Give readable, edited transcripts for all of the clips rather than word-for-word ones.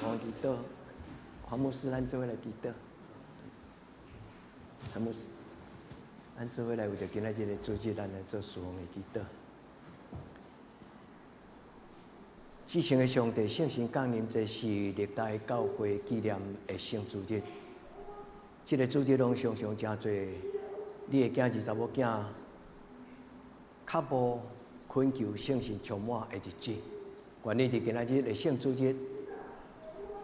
奉祈禱，黃牧師，咱做伙來祈禱。陳牧師，咱做伙來為著今仔日的主日，咱來做事奉的祈禱。至聖的上帝，聖神降臨，這是歷代教會紀念的聖主日。這个主日攏常常誠濟，你的囝兒查某囝較無懇求聖神充滿的日子。願你佇今仔日的聖主日，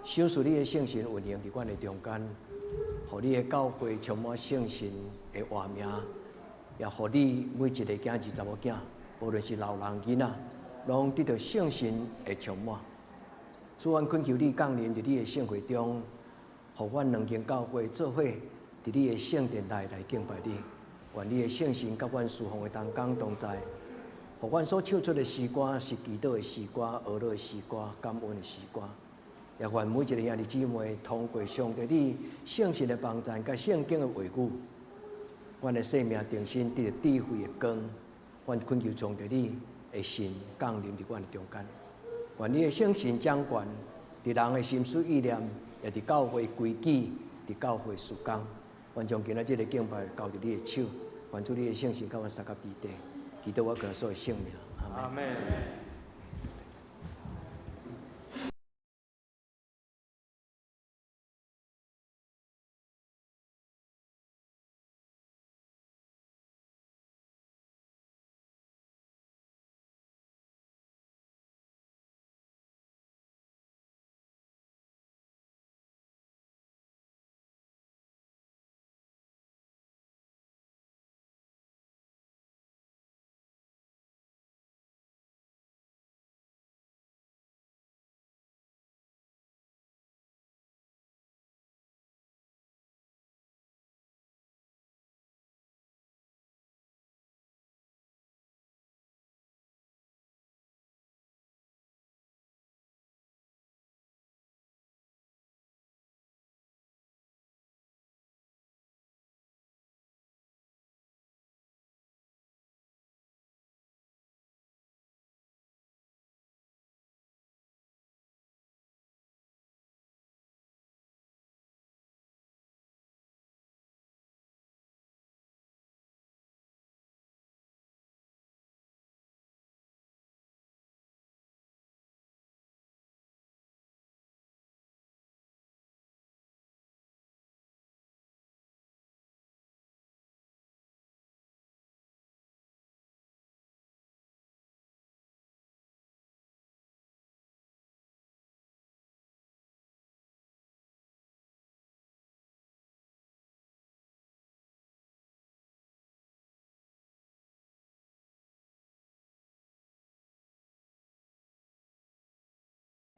賞賜你的聖神運行佇阮的中間，予你的教會充滿聖神的活名，也予你每一个囝兒查某囝，無論是老人囡仔，攏得著聖神的充滿。主，阮懇求你降臨佇你的聖會中，予阮兩間教會做伙佇你的聖殿內來敬拜你。願你的聖神佮阮事奉的同工同在，予阮所唱出的詩歌是祈禱的詩歌、哀樂的詩歌、感恩的詩歌。也願每一个兄弟姊妹通過上帝你聖神的幫贊，佮聖經的話語，阮的生命重新得著智慧的光。阮懇求上帝你的神降臨佇阮的中間，願你的聖神掌權，佇人的心思意念，也佇教會規矩，佇教會事工。願將今仔這个敬拜交佇你的手，願主你的聖神佮阮相佮彼得，祈禱我耶穌的聖名，阿門。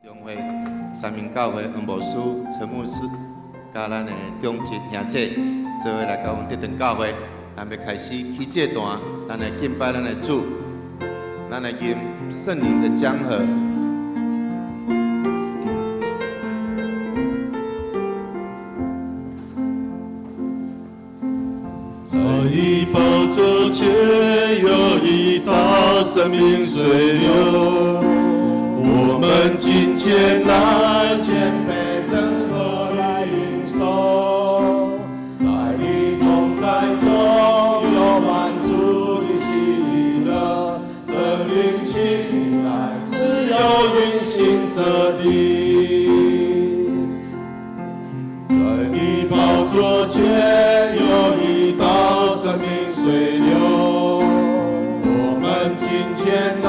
中會三民教會黃牧師、陳牧師，佮咱的長執兄姐，做伙來到阮德長教會，咱欲開始起祭壇，咱來敬拜咱的主，咱來飲聖靈的江河。在你寶座前有一道生命水流，我們敬虔來謙卑等候來領受，在你同在中有滿足的喜樂，聖靈請你來自由運行這地，在你寶座前有一道生命水流，我們敬虔來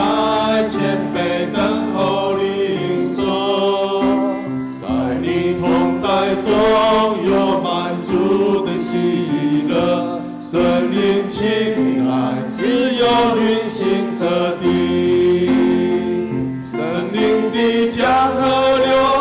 謙卑等候領受，在你同在中有滿足的喜樂，聖靈請你來自由運行這地，聖靈的江河流。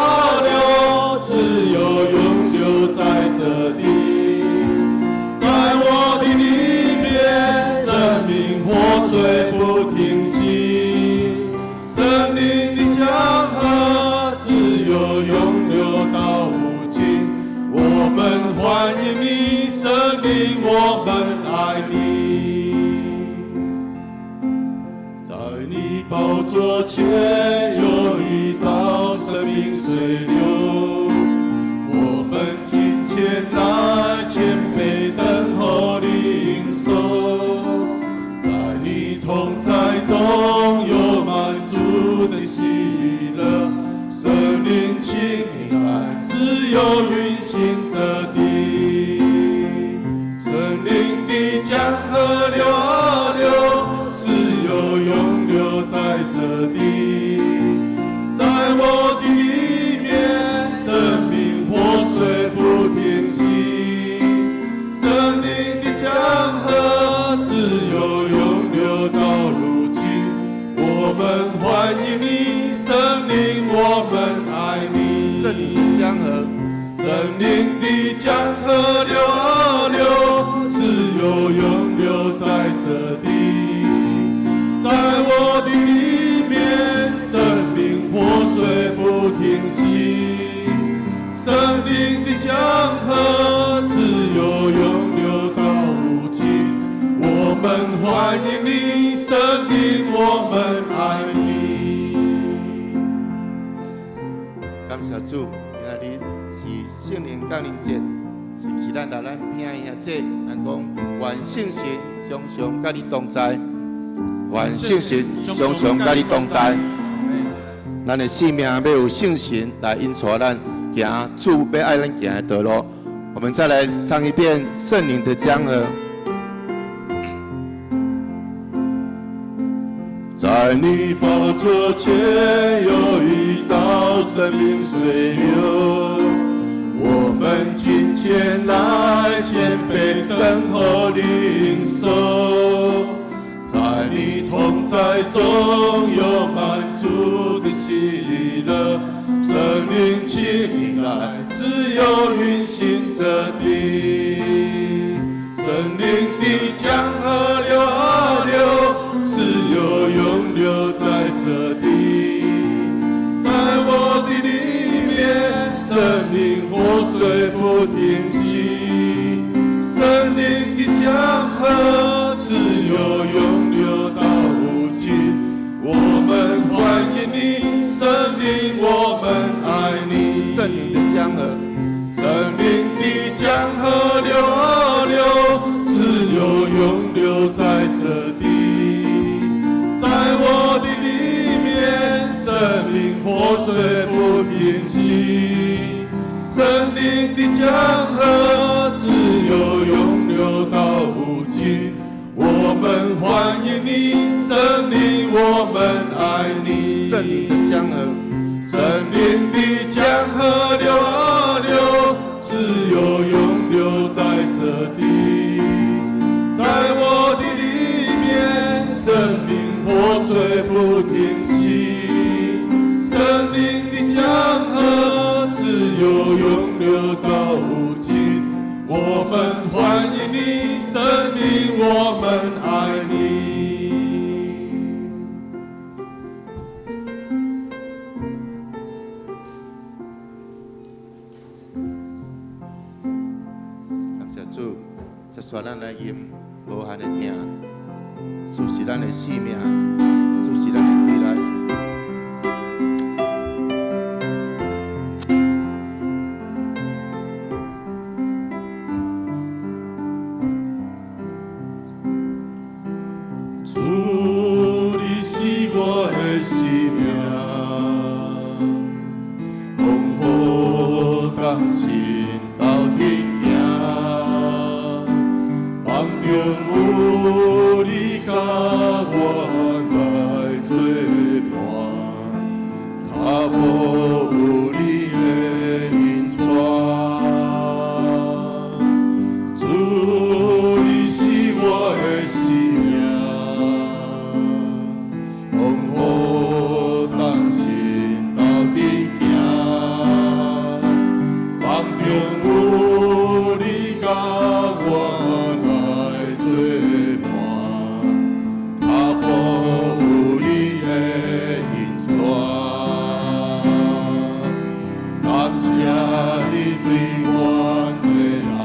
你來，自由運行這地。聖靈的江河流啊流，自由湧流在這地。在我的裡面，生命活水不停息。聖靈的江河自由湧流到如今。我們歡迎你，聖靈，我們愛你。聖靈的江河，聖靈的江河流啊流，自由湧流在這地。在我的裡面，生命活水不停息。聖靈的江河自由湧流到無盡。我們歡迎你，聖靈，我們愛你。感謝主，今仔日是聖靈降臨節，是毋是？咱來咱邊仔兄弟，咱講願聖神常常佮你同在，願聖神常常佮你同在。咱的生命要有聖神來引帶咱行主欲愛咱行的道路。我們再來唱一遍《聖靈的江河》。在你寶座前有一道生命水流，我們敬虔來謙卑等候領受，在你同在中有滿足的喜樂，聖靈請你來，自由運行這地，聖靈的江河流啊流，自由湧流在這地，在我的裡面，生命活水不停息，聖靈的江河自由湧流到無盡。我們歡迎你，聖靈，我們愛你。聖靈的江河，聖靈的江河流啊流，自由湧流在這地，在我的裡面，生命活水不停息，聖靈的江河自由湧流到無盡。我們歡迎你，聖靈，我們愛你。聖靈的江河，聖靈的江河流啊流，自由湧流在這地，在我的裡面，生命活水不停息，聖靈的江河自由湧流到無盡。我們歡迎你，聖靈，我們愛你。感謝主，這煞咱來飲無限的疼，主是咱的生命，主是咱的起來。主，你是我的生命，風雨同心鬥陣行，夢中有你佮我來做伴，跤步有你的引帶。主，你是我的生命，風雨同心鬥陣行，夢中有你佮我來做伴，跤步有你的引帶。感謝你對阮的愛，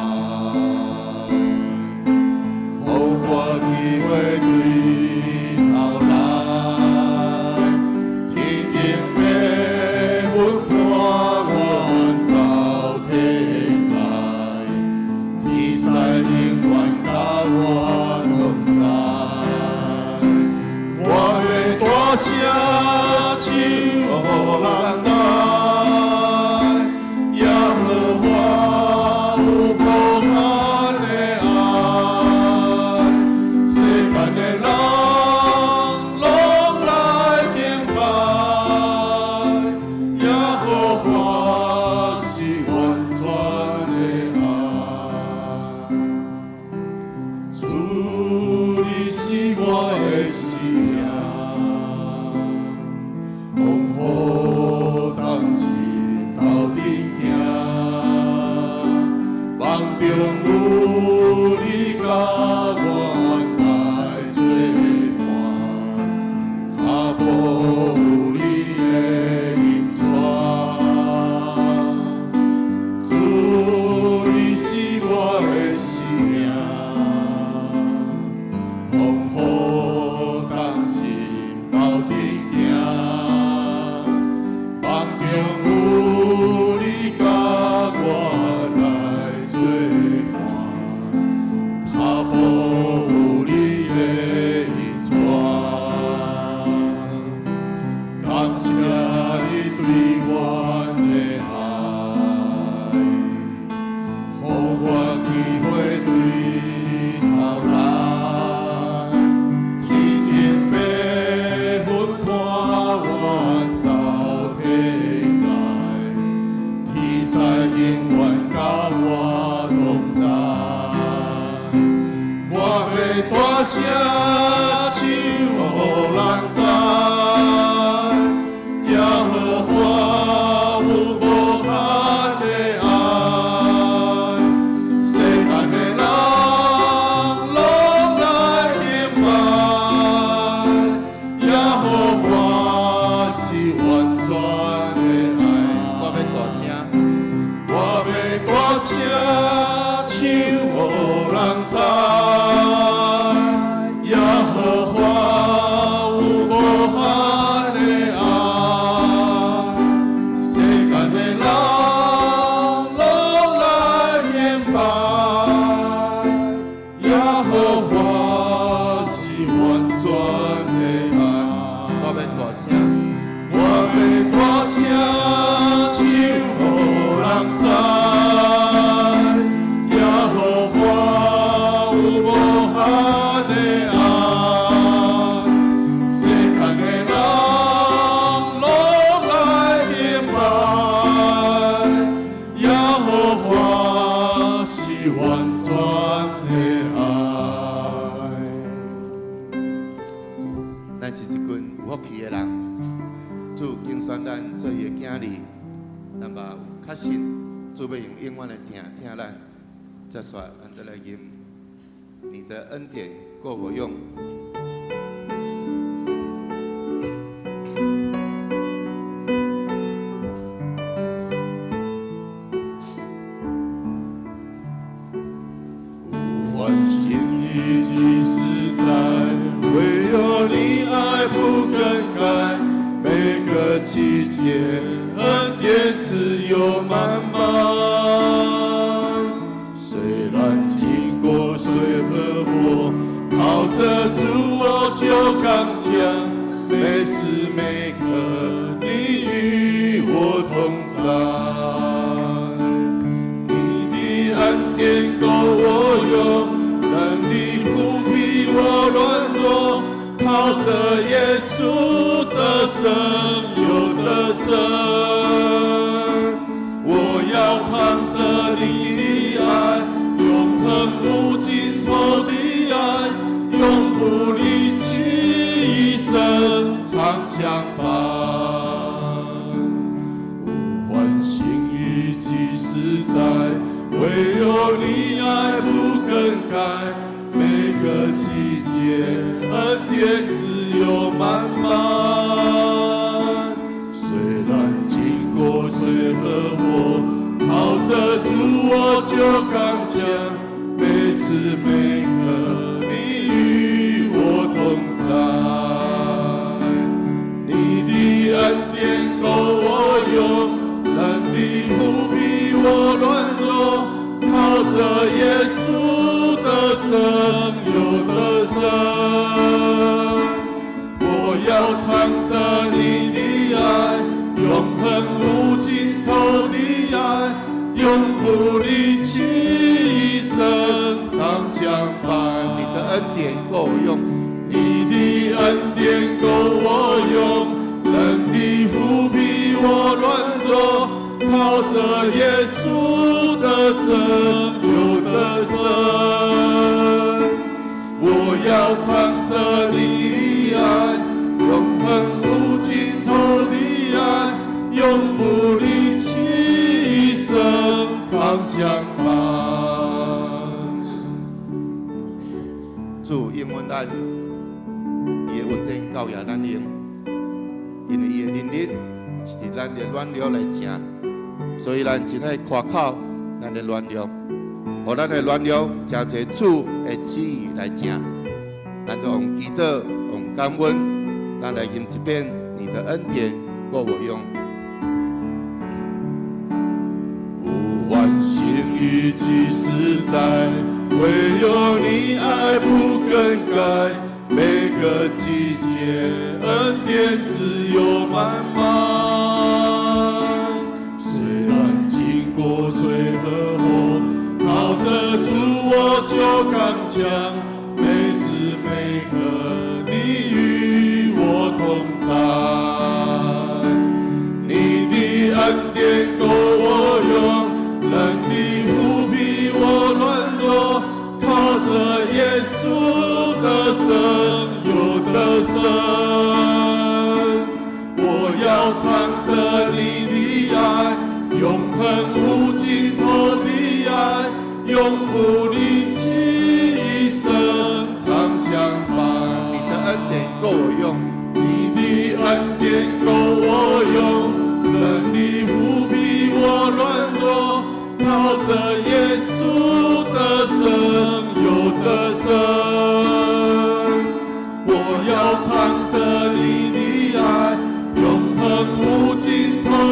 予我機會對頭來，天頂的雲伴阮走天涯，天使永遠佮我同在。我欲大聲唱，予人知，全的愛。我欲大聲，我欲大聲唱，予人知，耶和華有無限的愛，世間的人攏來敬拜，耶和華是完全的愛。我欲大聲，我欲大聲唱，予人知，耶和華有無限的愛，世間的人攏來敬拜，耶和華是完全的愛。咱是一群有福氣的人，主揀選咱做伊的囝兒，咱嘛有確信主欲用永遠的疼疼咱。接續，咱再來吟你的恩典夠我用。無限心意幾時在，唯有你愛不更改。每個季節恩典自由滿滿。雖然經過水和火，靠著主我就剛強。每時每刻你與我同在。你的恩典夠我用，能力護庇我軟弱，靠著耶穌得勝又得勝。我要唱著你的愛，永恆無盡頭的愛，永不離棄，一生常相伴。無限心意幾時在，唯有你愛不更改。每個季節恩典自由滿滿。雖然經過水和火，靠著主我就剛強。每時每刻你與我同在。你的恩典夠我用，能力護庇我軟弱，靠著耶穌得勝又得勝。我要唱著你的愛，永恆無盡頭的愛，永不離棄，一生常相伴。你的恩典夠我用，你的恩典夠我用，能力護庇我軟弱，靠著耶穌得勝又得勝。我要唱著你的愛，永恆無盡頭的愛，永不離棄，一生常相伴。主應允咱，伊的恩典夠予咱用，因為伊的能力是佇咱的軟弱來成，所以咱真愛誇口咱的軟弱，予咱的軟弱成做主的旨意來成。咱都用祈禱，用感恩，咱來吟一遍你的恩典夠我用。無限心意幾時在，唯有你愛不更改。每個季節恩典自由滿滿。雖然經過水和火，靠著主我就剛強。每時每刻你與我同在。你的恩典夠我用，能力護庇我軟弱，靠著耶穌得勝又得勝。我要唱著你的愛，永恆無盡頭的愛，永不離棄，一生常相伴。你的恩典夠我用，你的恩典夠我用，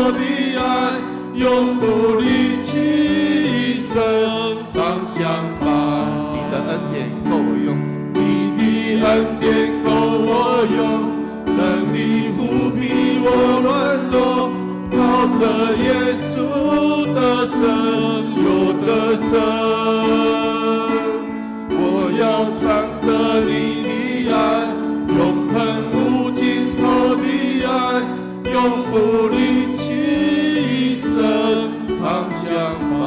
頭的愛，永不離棄，一生常相伴。你的恩典夠我用，你的恩典夠我用，能力護庇我軟弱，靠著耶穌得勝又得勝。我要唱著你的愛，永恆無盡頭的愛，永不離棄，一生常相伴。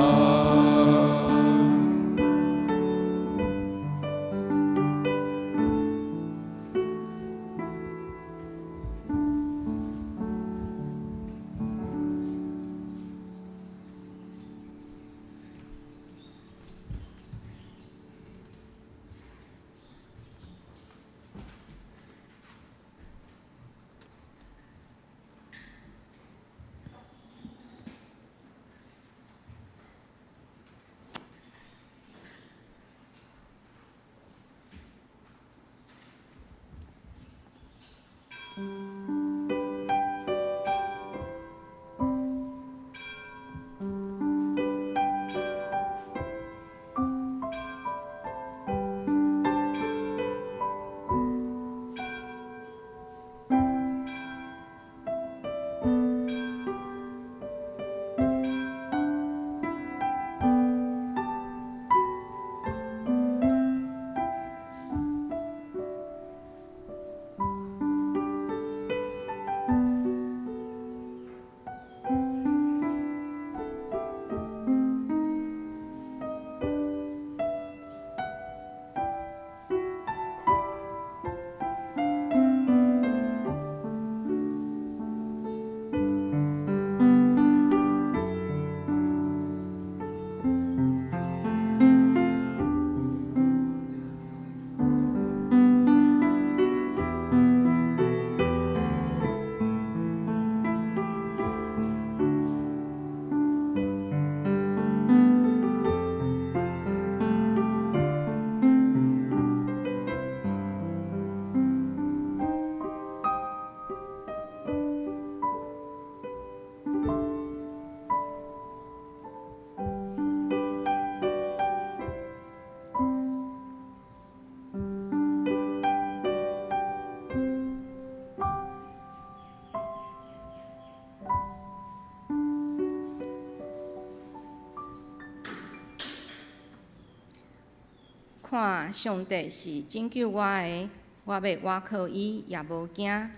看，上帝是拯救我的，我欲倚靠伊，也無驚，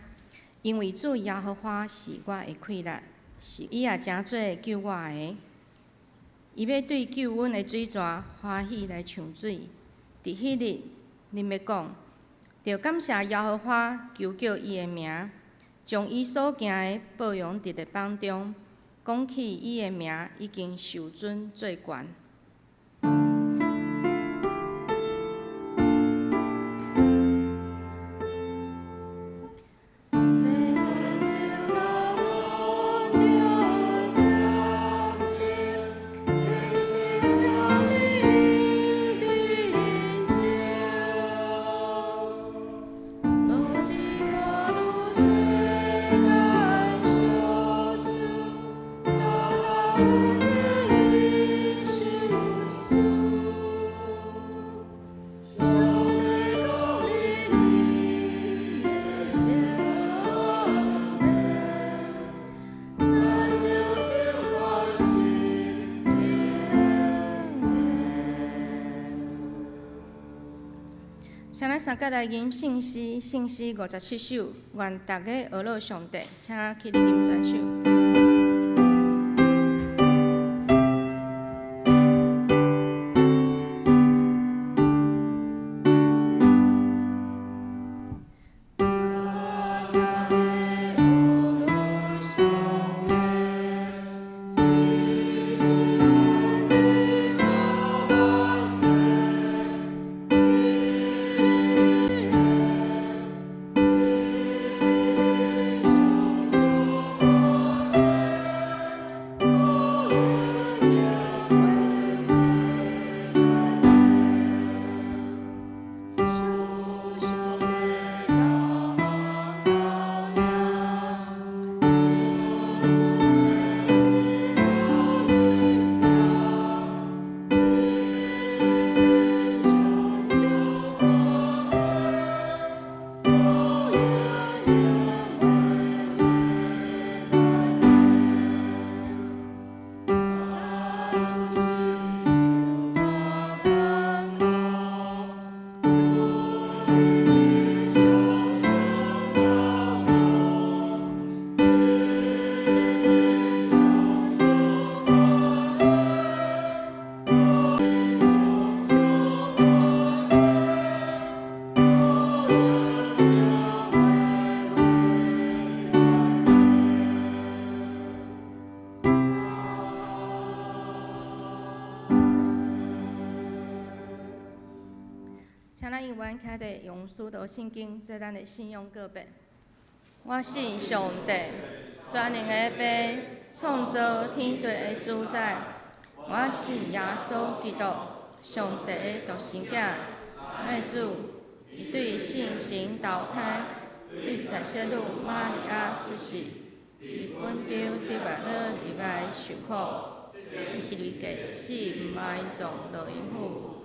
因為主耶和華是我的氣力，是伊也成做救我的。伊欲對救阮的水泉歡喜來唱水。佇彼日，恁欲講，著感謝耶和華，求叫伊的名，將伊所行的報揚佇列邦中，講起伊的名已經受尊做懸。請咱三甲來吟聖詩，聖詩57首，願逐家學樂上帝，請起立吟全首。請咱永遠徛佇用使徒信經做咱的信仰告白。我信上帝，全能的父，創造天地的主宰。我信耶穌基督，上帝的獨生囝，咱的主，伊對聖神投胎，對十聖女瑪利亞出世，佇本丟彼拉多入來受苦，十字架死埋葬落陰府。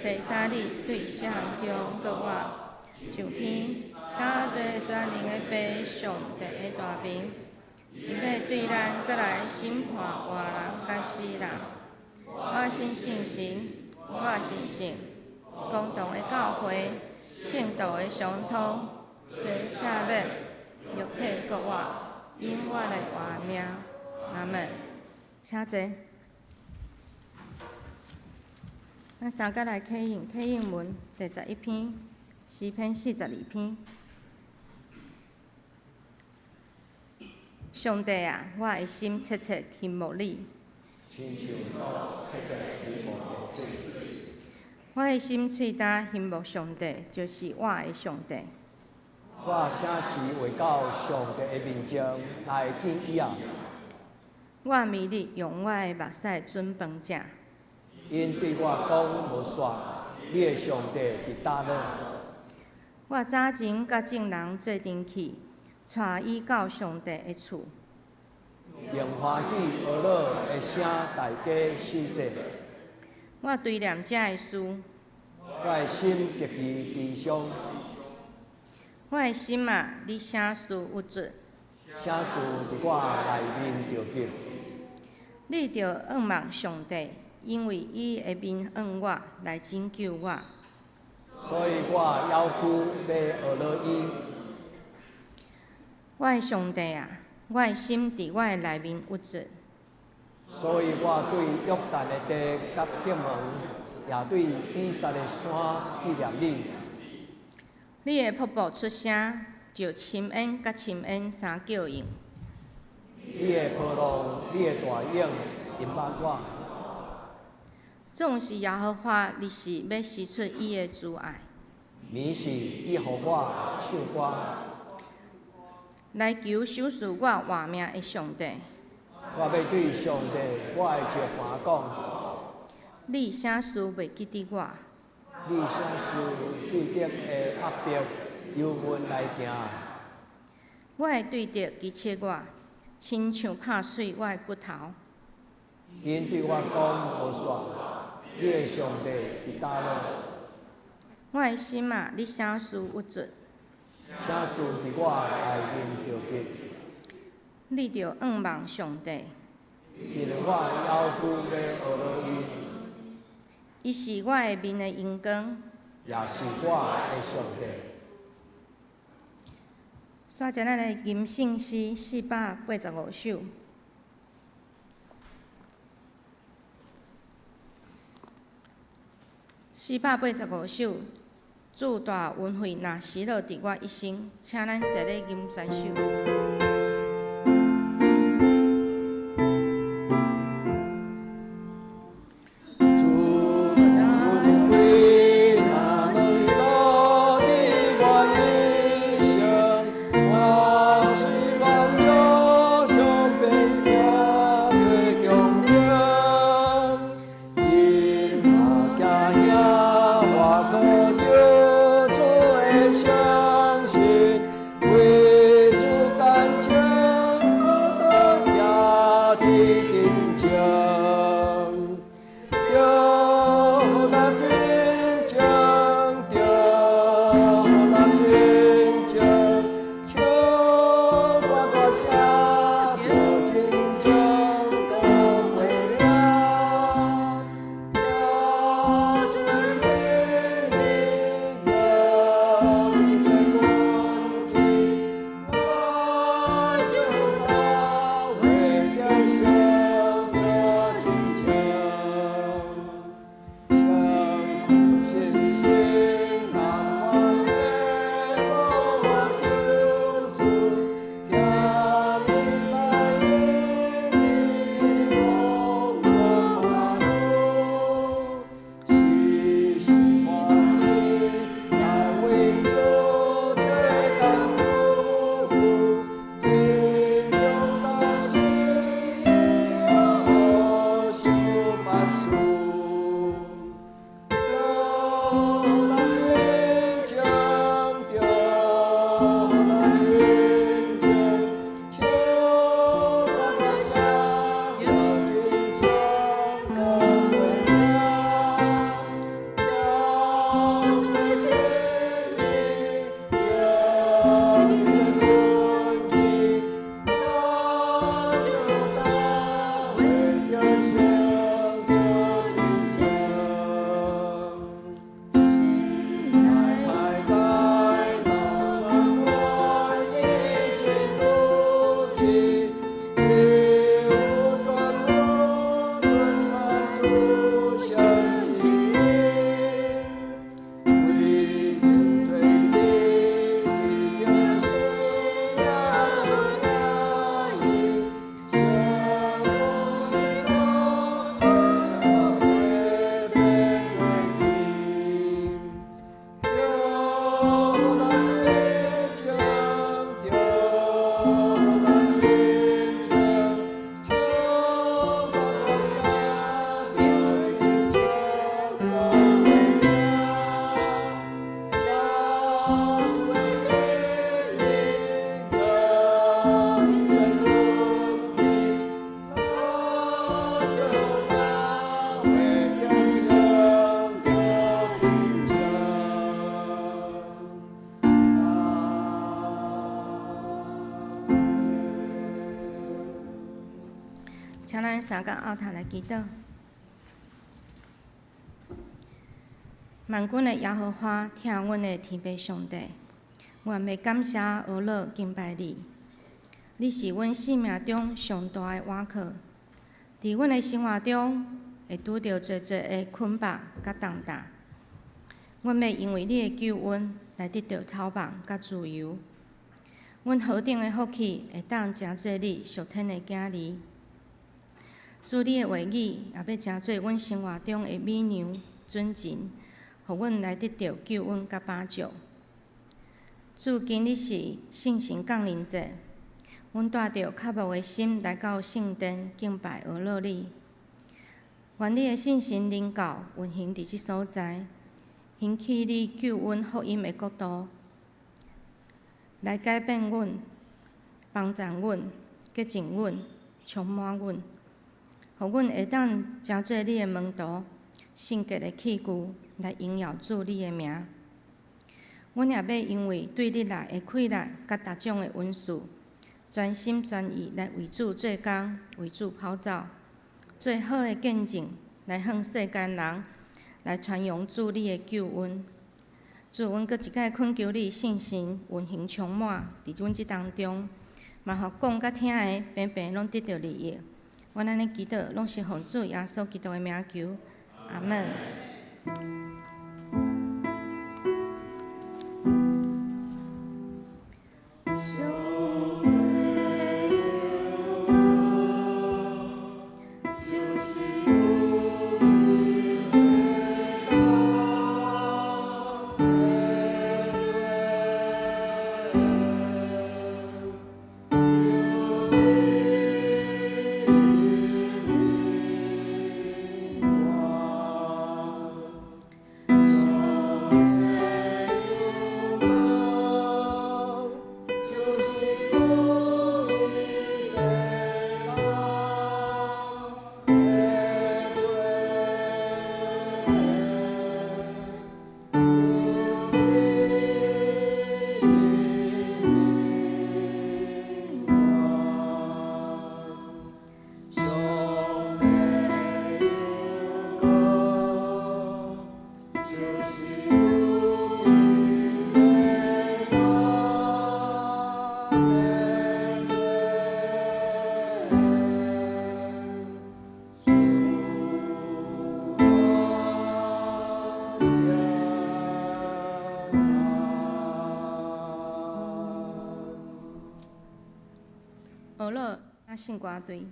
第三日對死人中復活，上天，搭做全能的父上帝的大名，伊欲對咱閣來審判活人佮死人。我信聖神，我相信公同的教會，聖徒的相通，罪赦免，肉體復活，永遠的活命。阿們，請坐。咱三個來啟應，啟應文第11篇，詩篇42篇。上帝啊，我的心切切欣慕你。親像鹿切切欣慕溪水。我的心喙焦欣慕上帝，就是我的上帝。我啥時會到上帝的面前來見伊啊？我暝日用我的目屎準飯食。𪜶對我講無煞，你的上帝佇佗落？我早前佮眾人做陣去，帶伊到上帝的厝。用歡喜呵樂的聲，大家守節。我追念這个事。我的心極其悲傷。我的心啊，你啥事鬱卒？啥事佇我內面著急？你著仰望上帝，因為伊的面向我來拯救我。所以我猶閣欲呵咾伊。我的上帝啊，我的心佇我的內面鬱卒。所以我對約旦的地佮赫門，也對比薩的山紀念你。你的瀑布出聲，就深淵佮深淵相叫應。你的波浪，你的大湧，淹沒我。總是耶和華日時欲施出伊的慈愛。暝時伊予我唱歌。來求賞賜我活命的上帝。我欲對上帝，我的石磐講。你啥事袂記得我？你啥事對敵的壓迫，由阮來行？我的對敵譏笑我，親像拍碎我的骨頭。𪜶對我講無煞，你的上帝佇佗落？我的心啊，你啥事鬱卒？啥事佇我內面著急？你著仰望上帝。因為我猶閣欲呵咾伊。伊是我的面的榮光。也是我的上帝。煞接咱的吟聖詩485首。485首，主大恩惠若施落佇我一生，請咱齊咧吟全首。為主請咱三個僫頭來祈禱。萬軍的耶和華，疼阮的天父上帝，阮欲感謝、阿樂、敬拜你。你是阮生命中上大的倚靠，佇阮的生活中會拄著濟濟的捆綁佮重擔。阮欲因為你的救恩來得著透放佮自由。阮何等的福氣，會當成做你屬天的囝兒。主你的話語也欲成做阮生活中的美娘準繩，予阮來得著救恩佮幫助。主，今日是聖神降臨節，阮帶著渴慕的心來到聖殿敬拜阿樂你。願你的聖神臨到運行佇這所在，興起你救恩福音的國度，來改變阮、幫助阮、潔淨阮、充滿阮，予阮會當成做你的門徒，聖潔的器具，來榮耀主你的名。阮也欲因為對你來的氣力佮逐種的恩賜，全心全意來為主做工，為主跑走，做好的見證，來向世間人來傳揚主你的救恩。主，阮閣一擺懇求你聖神運行充滿佇阮這當中，嘛予講佮聽的平平攏得著利益。阮按呢祈禱，攏是奉主耶穌基督的名求，阿門。學樂啊，聖歌隊。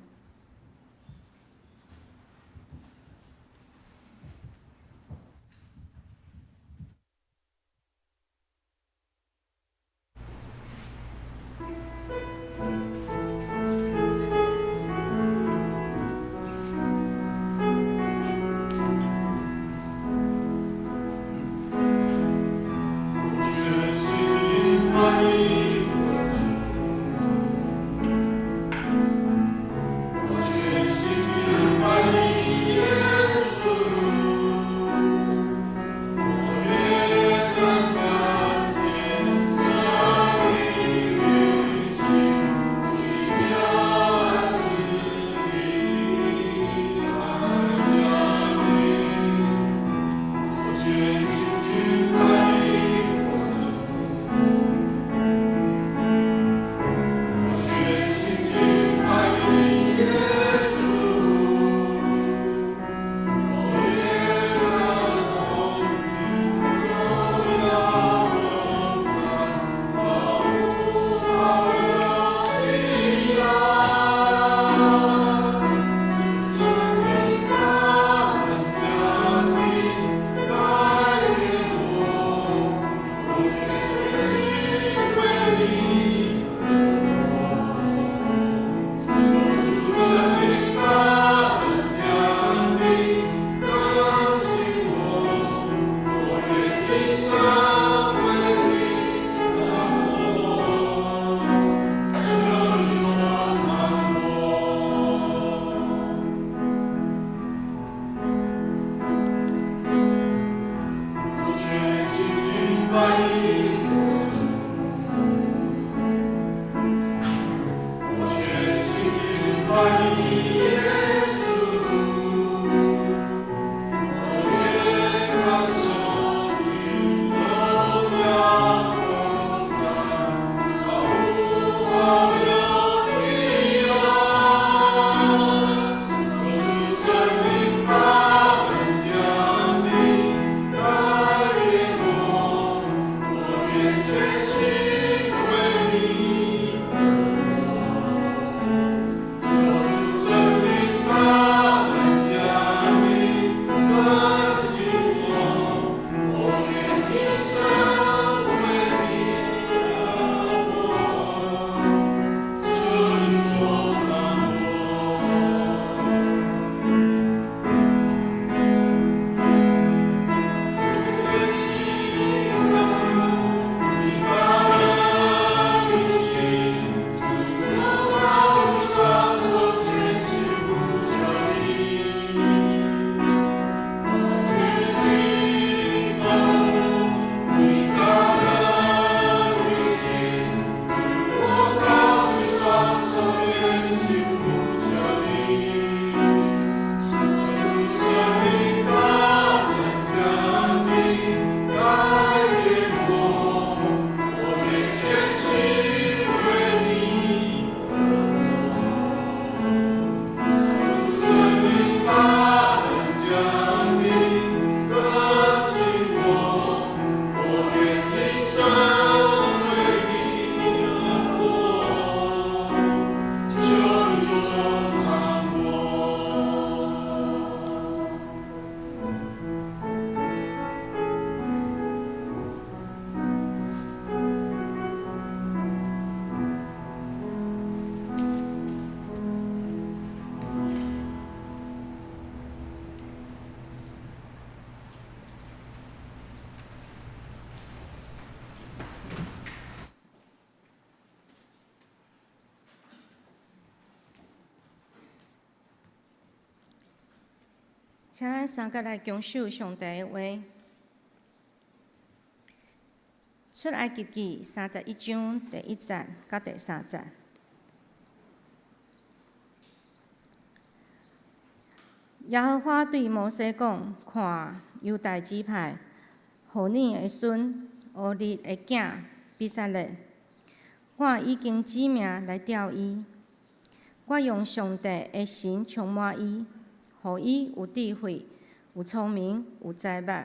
請咱三個來恭守上帝的話。出埃及記31章第1節到第3節。耶和華對摩西講：看，猶大支派戶珥的孫烏利的囝比撒列，我已經指名來調伊，我用上帝的神充滿伊，予伊有智慧、有聰明、有才捌，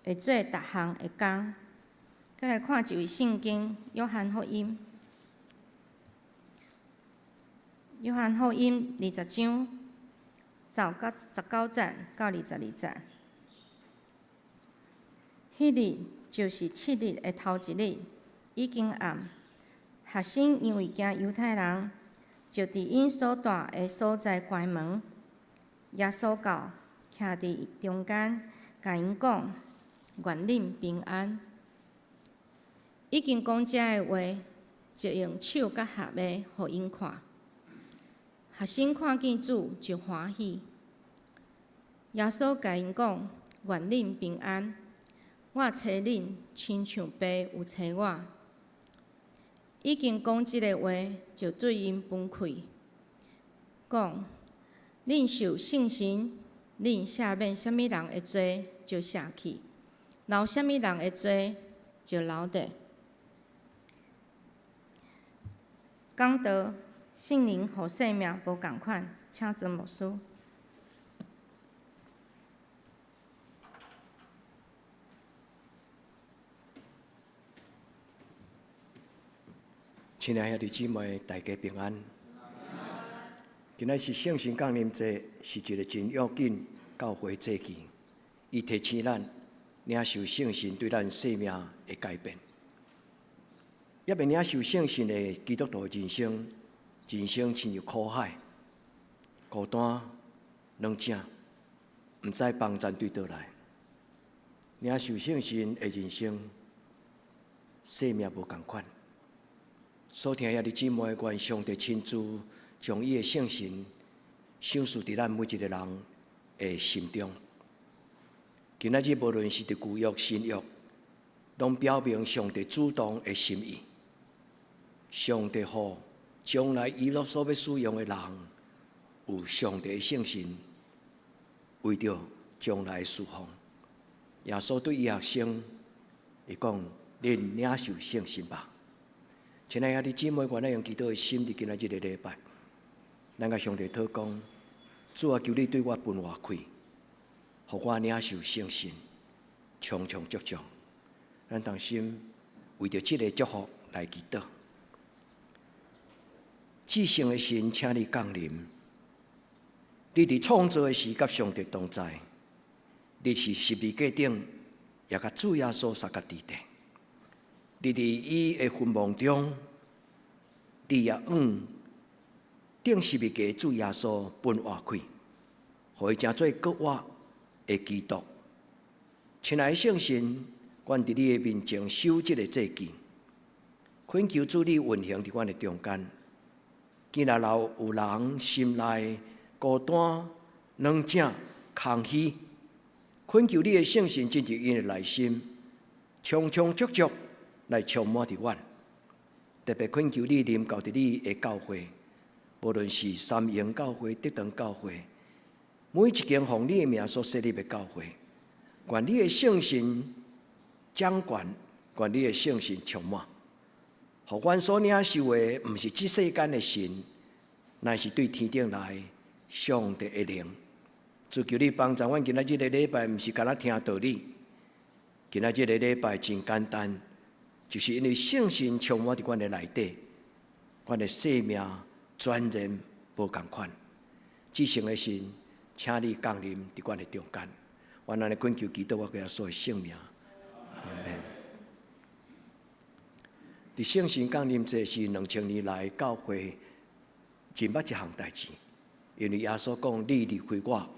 會做逐項的工。閣來看一位聖經，約翰福音，約翰福音20章19節到22節。彼日就是7日的頭一日，已經暗。學生因為驚猶太人，就佇𪜶所蹛的所在關門。耶穌到，徛佇中間，共𪜶講：願恁平安。已經講這个話，就用手佮頰的予𪜶看。學生看見主就歡喜。耶穌共𪜶講：願恁平安。我差恁，親像爸有差我。已經講這个話，就對𪜶分氣，講：恁受聖神，恁赦免啥物人的罪，就赦去；留啥物人的罪，就留著。講道聖靈予生命無仝款，請曾牧師。親愛兄弟姊妹，大家平安。今仔是聖神降臨節，是一个真要緊教會節期，伊提醒咱領受聖神對咱生命的改變。猶未領受聖神的基督徒人生，人生親像苦海，孤單、軟正，毋知幫贊對佗來。領受聖神的人生，生命無仝款。所聽兄弟姊妹，願上帝親自將伊的聖神賞賜佇咱每一个人的心中。今仔日無論是佇舊約、新約，攏表明上帝主動的心意。上帝予將來伊所欲使用的人，有上帝的聖神，為著將來事奉。耶穌對伊學生，伊講：恁領受聖神吧。親愛兄弟姊妹，願咱用祈禱的心，佇今仔日這個禮拜，咱共上帝禱講：主啊，求你對我分活氣，予我領受聖神，充充足足。咱同心為著這个祝福來祈禱。至聖的神，請你降臨。你佇創造的時，佮上帝同在。你佇十字架頂，也佮主耶穌相佮佇底。你佇伊的墳墓中，你也向釘十字架主耶穌分活氣，予伊成做閣活的基督。親愛的聖神，阮佇你的面前守這个祭祀，懇求主你運行佇阮的中間。今仔若有人心內孤單、軟正、空虛，懇求你的聖神進入𪜶的內心，充充足足來充滿佇阮。特別懇求你臨到佇你的教會，無論是三營教會、德堂教會，每一間奉你的名所設立的教會，願你的聖神掌權，願你的聖神充滿，予阮所領受的，毋是這世間的神，乃是對天頂來上帝的靈。主求你幫助阮今仔這個禮拜，毋是干焦聽道理。今仔這個禮拜真簡單，就是因為聖神充滿佇阮的內底，阮的生命全然無仝款。至聖的神，請你降臨佇阮的中間。阮按呢懇求祈禱，我耶穌的聖名。阿門。佇聖神降臨節是2000年來教會真捌一項代誌，因為耶穌講：你離開我，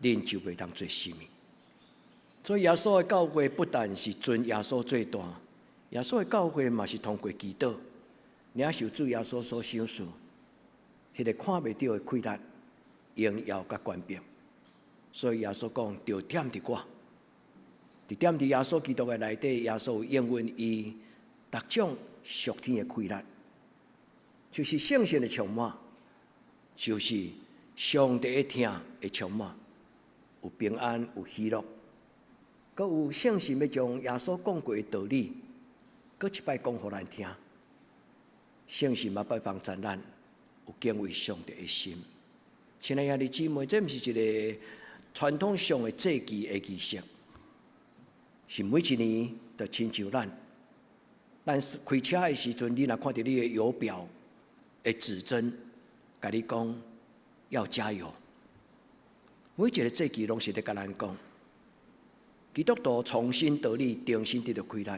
恁就袂當做啥物。所以耶穌的教會不但是尊耶穌做大，耶穌的教會嘛是通過祈禱，領受主耶穌所賞賜，彼個看袂著的氣力、榮耀佮權柄。所以耶穌講：著踮佇我，佇踮佇耶穌基督的內底，耶穌應允伊逐種屬天的氣力，就是聖神的充滿，就是上帝的疼的充滿，有平安，有喜樂，閣有聖神欲將耶穌講過的道理，閣一擺講予咱聽。聖神嘛欲幫助咱有敬畏上帝的心。親愛兄弟姊妹，這毋是一個傳統上的祭祀的儀式，是每一年就親像咱，咱開車的時陣，你若看著你的油表的指針，共你講要加油。每一個祭祀攏是咧共咱講，基督徒重新得力，重新得著氣力，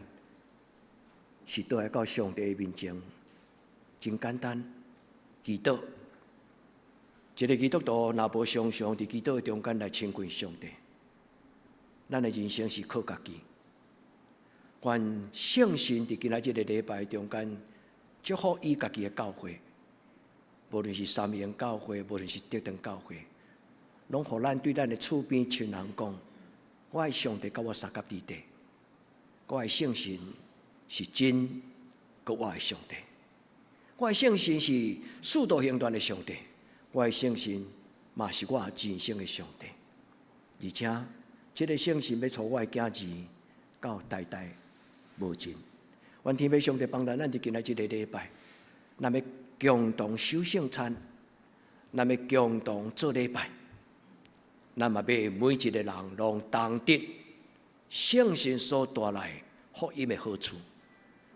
是倒來到上帝的面前，真簡單，祈禱。一個基督徒若無常常佇祈禱的中間來親近上帝，咱的人生是靠家己。願聖神佇今仔這個禮拜中間，祝福伊家己的教會，無論是三營教會，無論是德堂教會，攏予咱對咱的厝邊親人講：我的上帝佮我相佮佇底，我的聖神是真，閣我的上帝，我的聖神是使徒行傳的上帝，我的聖神嘛是我人生的上帝，而且這个聖神欲帶我的囝兒到代代無盡。願天父上帝幫助咱佇今仔這个禮拜，咱欲共同守聖餐，咱欲共同做禮拜，咱嘛欲每一個人攏同得聖神所帶來福音的好處。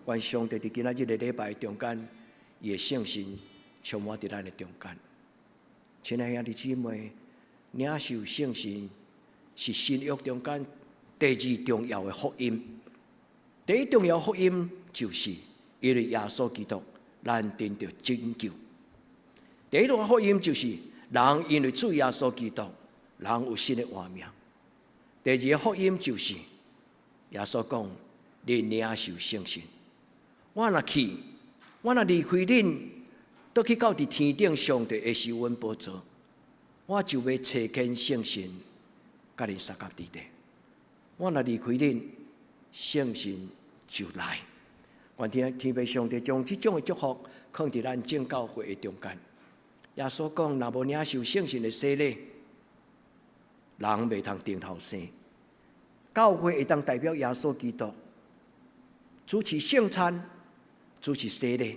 願上帝佇今仔這個禮拜中間，伊的聖神充滿佇咱的中間。親愛兄弟姊妹，領受聖神是新約中間第二重要的福音。第一重要福音就是因為耶穌基督，咱得著拯救。第二重要福音就是人因為主耶穌基督，人有新的活命。第二個福音就是耶穌講：恁領受聖神。我若去，我若離開恁，倒去到佇天頂上帝的施恩寶座，我就欲差遣聖神，佮恁相佮佇底。我若離開恁，聖神就來。願天父上帝將這種的祝福，放佇咱眾教會的中間。耶穌講，若無領受聖神的洗禮，人袂通重頭生。教會會當代表耶穌基督主持聖餐、主持洗禮，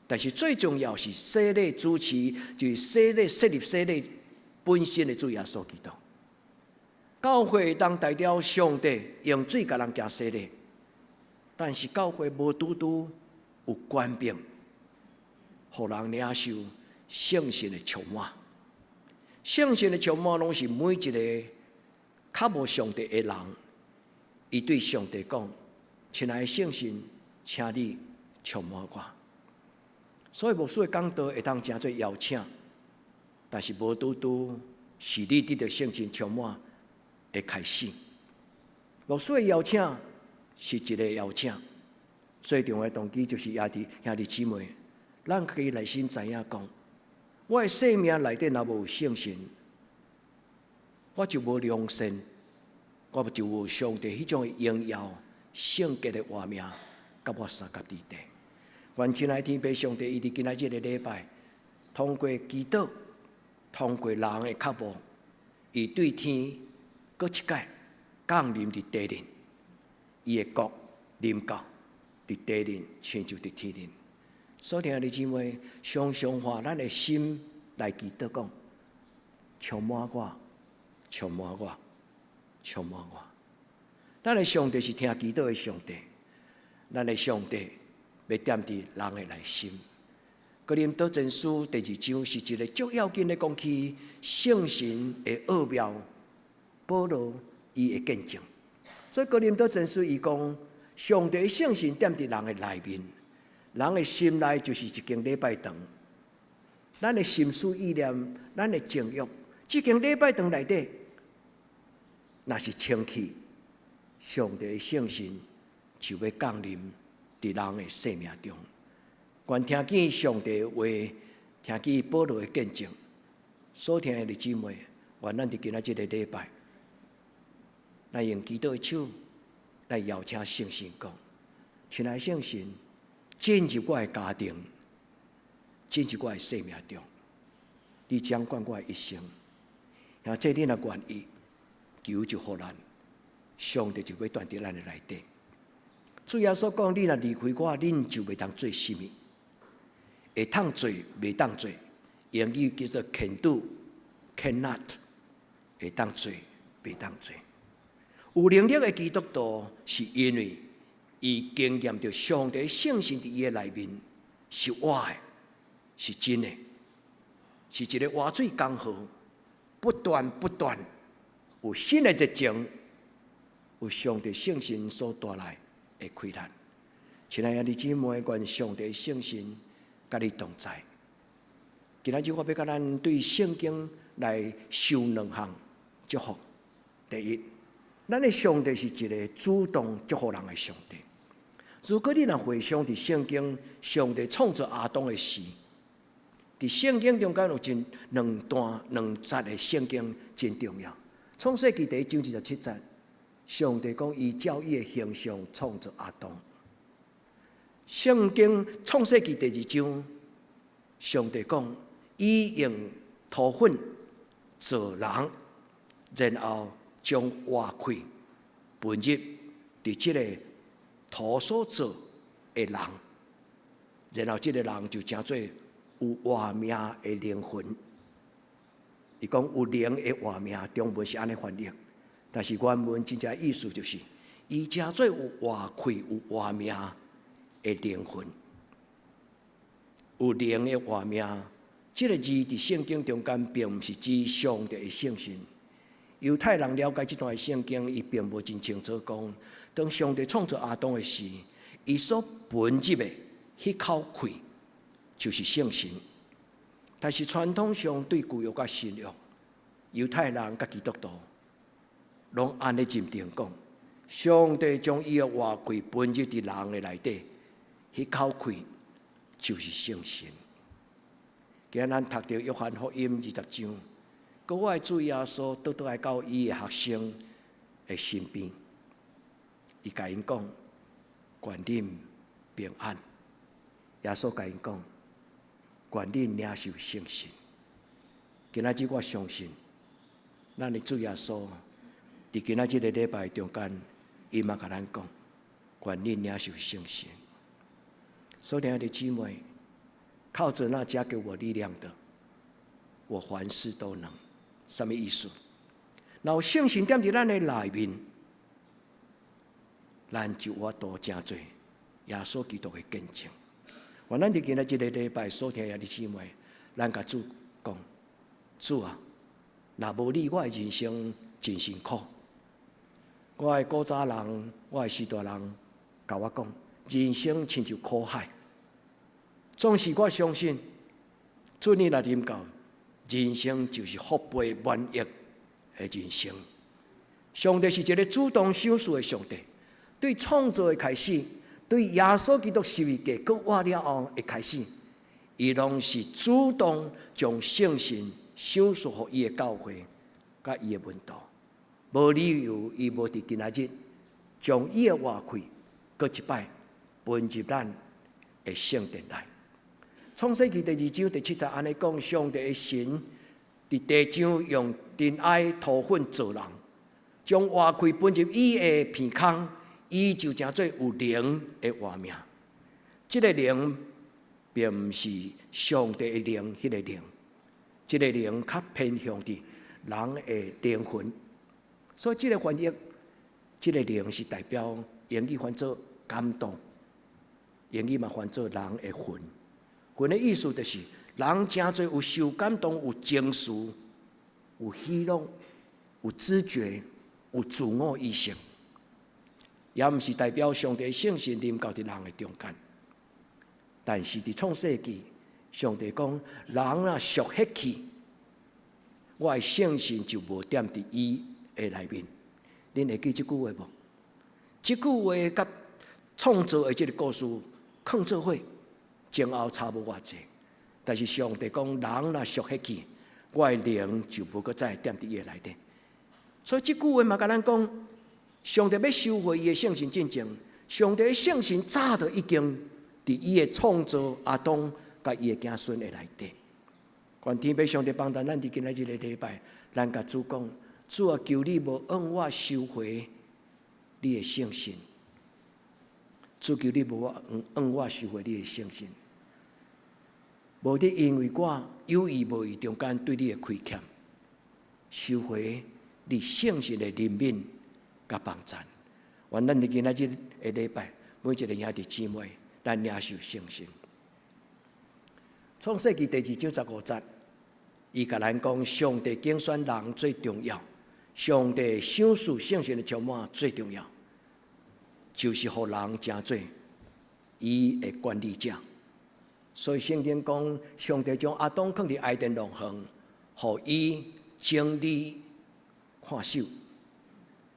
但是最重要是洗禮主持，就是洗禮設立洗禮本身的主耶穌基督。教會會當代表上帝用水共人行洗禮，但是教會無拄拄有權柄，予人領受聖神的充滿。聖神的充滿攏是每一個較無上帝的人，伊對上帝講：親愛的聖神，請你充滿我。所以牧師的講道會當成做邀請，但是無拄拄是你得到聖神充滿的開始。牧師的邀請是一個邀請，最重要的動機就是兄弟兄弟姊妹，咱家己內心知影講，我的生命內底若無聖神，我就無良善，我就無上帝彼種的榮耀、聖潔的活命，佮我相佮佇底。願親愛天父上帝，伊佇今仔這个禮拜，通過祈禱，通過人的腳步，伊對天閣一擺降臨佇地面，伊的國臨到佇地面，親像佇天頂。所以兄弟姊妹，常常化咱的心來祈禱講，充滿我，充滿我，充滿我。咱的上帝是聽祈禱的上帝，咱的上帝欲踮佇人的內心。哥林多前書第二章是一個足要緊的講起聖神的奧妙，保羅伊的見證。所以哥林多前書伊講，上帝聖神踮佇人的內面，人的心內就是一間禮拜堂。咱的心思意念，咱的情慾，這間禮拜堂內底，若是清氣，上帝的聖神就欲降臨佇人的生命中。願聽見上帝的話，聽見保羅的見證，所聽的姊妹，願咱佇今仔這個禮拜，來用祈禱的手來邀請聖神講：親愛聖神，進入我的家庭，進入我的生命中，你掌管我的一生。若這你若願意，求就予咱，上帝就欲踮佇咱的內底。主耶穌講：你若離開我，恁就袂當做啥物。會通做，袂當做。英語叫做 can do，cannot，會當做，袂當做。有能力的基督徒，是因為伊經驗著上帝聖神佇伊的內面是活的，是真的，是一個活水江河，不斷不斷有新的熱情，有上帝聖神所帶來的氣力。親愛的姊妹，願上帝聖神佮你同在。今仔日我欲共咱對聖經來收兩項祝福。第一，咱的上帝是一個主動祝福人的上帝。如果你若回想佇聖經，上帝創造亞當的時，佇聖經中間有真兩段兩節的聖經真重要。創世記第一章27節，上帝講伊照伊的形象創造亞當。聖經創世記第二章，上帝講伊用土粉造人，然後將活氣噴入佇這个土所造的人，然後這个人就成做有活命的靈魂。伊講有靈的活命，中文是按呢翻譯，但是原文真正意思就是，伊成做有活氣、有活命的靈魂，有靈的活命。這个字佇聖經中間並毋是指上帝的聖神。猶太人了解這段聖經，伊並無真清楚講，當上帝創造亞當的時，伊所噴入的彼口氣就是聖神。但是傳統上對舊約佮新約，猶太人佮基督徒攏按呢認定講，上帝將伊的活氣噴入佇人的內底，彼口氣就是聖神。今仔咱讀著約翰福音20章，閣我的主耶穌倒轉來到伊的學生的身邊，伊共𪜶講：願恁平安。耶穌共𪜶講：願恁領受聖神。今仔日我相信，咱的主耶穌佇今仔這个禮拜中間，伊嘛共咱講，願恁領受聖神。所以，兄弟姊妹，靠著那加給我力量的，我凡事都能。啥物意思？若有聖神踮佇咱的內面，咱就有法度成做耶穌基督的見證。願咱佇今仔這个禮拜所聽的兄弟姊妹，咱共主講：主啊，若無你，我的人生真辛苦。我的古早人，我的時代人，共我講，人生親像苦海。總是我相信，主你若臨到，人生就是福杯滿溢的人生。上帝是一个主動賞賜的上帝，對創造的開始，對耶穌基督十字架閣活了後的開始，伊攏是主動將聖神賞賜予伊的教會，佮伊的門徒。無理由伊無佇今仔日將伊的活氣閣一擺分入咱的聖殿內。創世記第二章第七節按呢講，上帝的神佇地上用塵埃塗粉造人，將活氣分入伊的鼻孔，伊就成做有靈的活命。這个靈並毋是上帝的靈，彼个靈，這个靈較偏向佇人的靈魂。所以這个翻譯，這个靈是代表英語翻做感動，英語嘛翻做人的魂。魂的意思就是人誠濟有受感動、有情緒、有喜樂、有知覺、有自我意識，也毋是代表上帝聖神臨到佇人的中間。但是佇創世記，上帝講人若屬血氣，我的聖神就無踮佇伊的內面。恁會記這句話無？這句話佮創造的這个故事囥做伙，前後差無偌濟。但是上帝講，人若屬血氣，我的靈就無閣再踮佇伊的內底。所以這句話嘛，共咱講，上帝欲收回伊的聖神進前，上帝的聖神早就已經佇伊的創造亞當佮伊的子孫的內底。願天父上帝幫助咱佇今仔這个禮拜，咱共主講：主啊，求你無向我收回你的聖神。主求你無向我收回你的聖神。無得因為我有意無意中間對你的虧欠，收回你聖神的憐憫佮幫贊。願咱佇今仔日的禮拜，每一个兄弟姊妹，咱領受聖神。創世記第二章十五節，伊共咱講，上帝揀選人最重要，上帝賞賜聖神的充滿最重要，就是予人成做伊的管理者。所以聖經講，上帝將亞當囥佇伊甸樂園，予伊整理看守。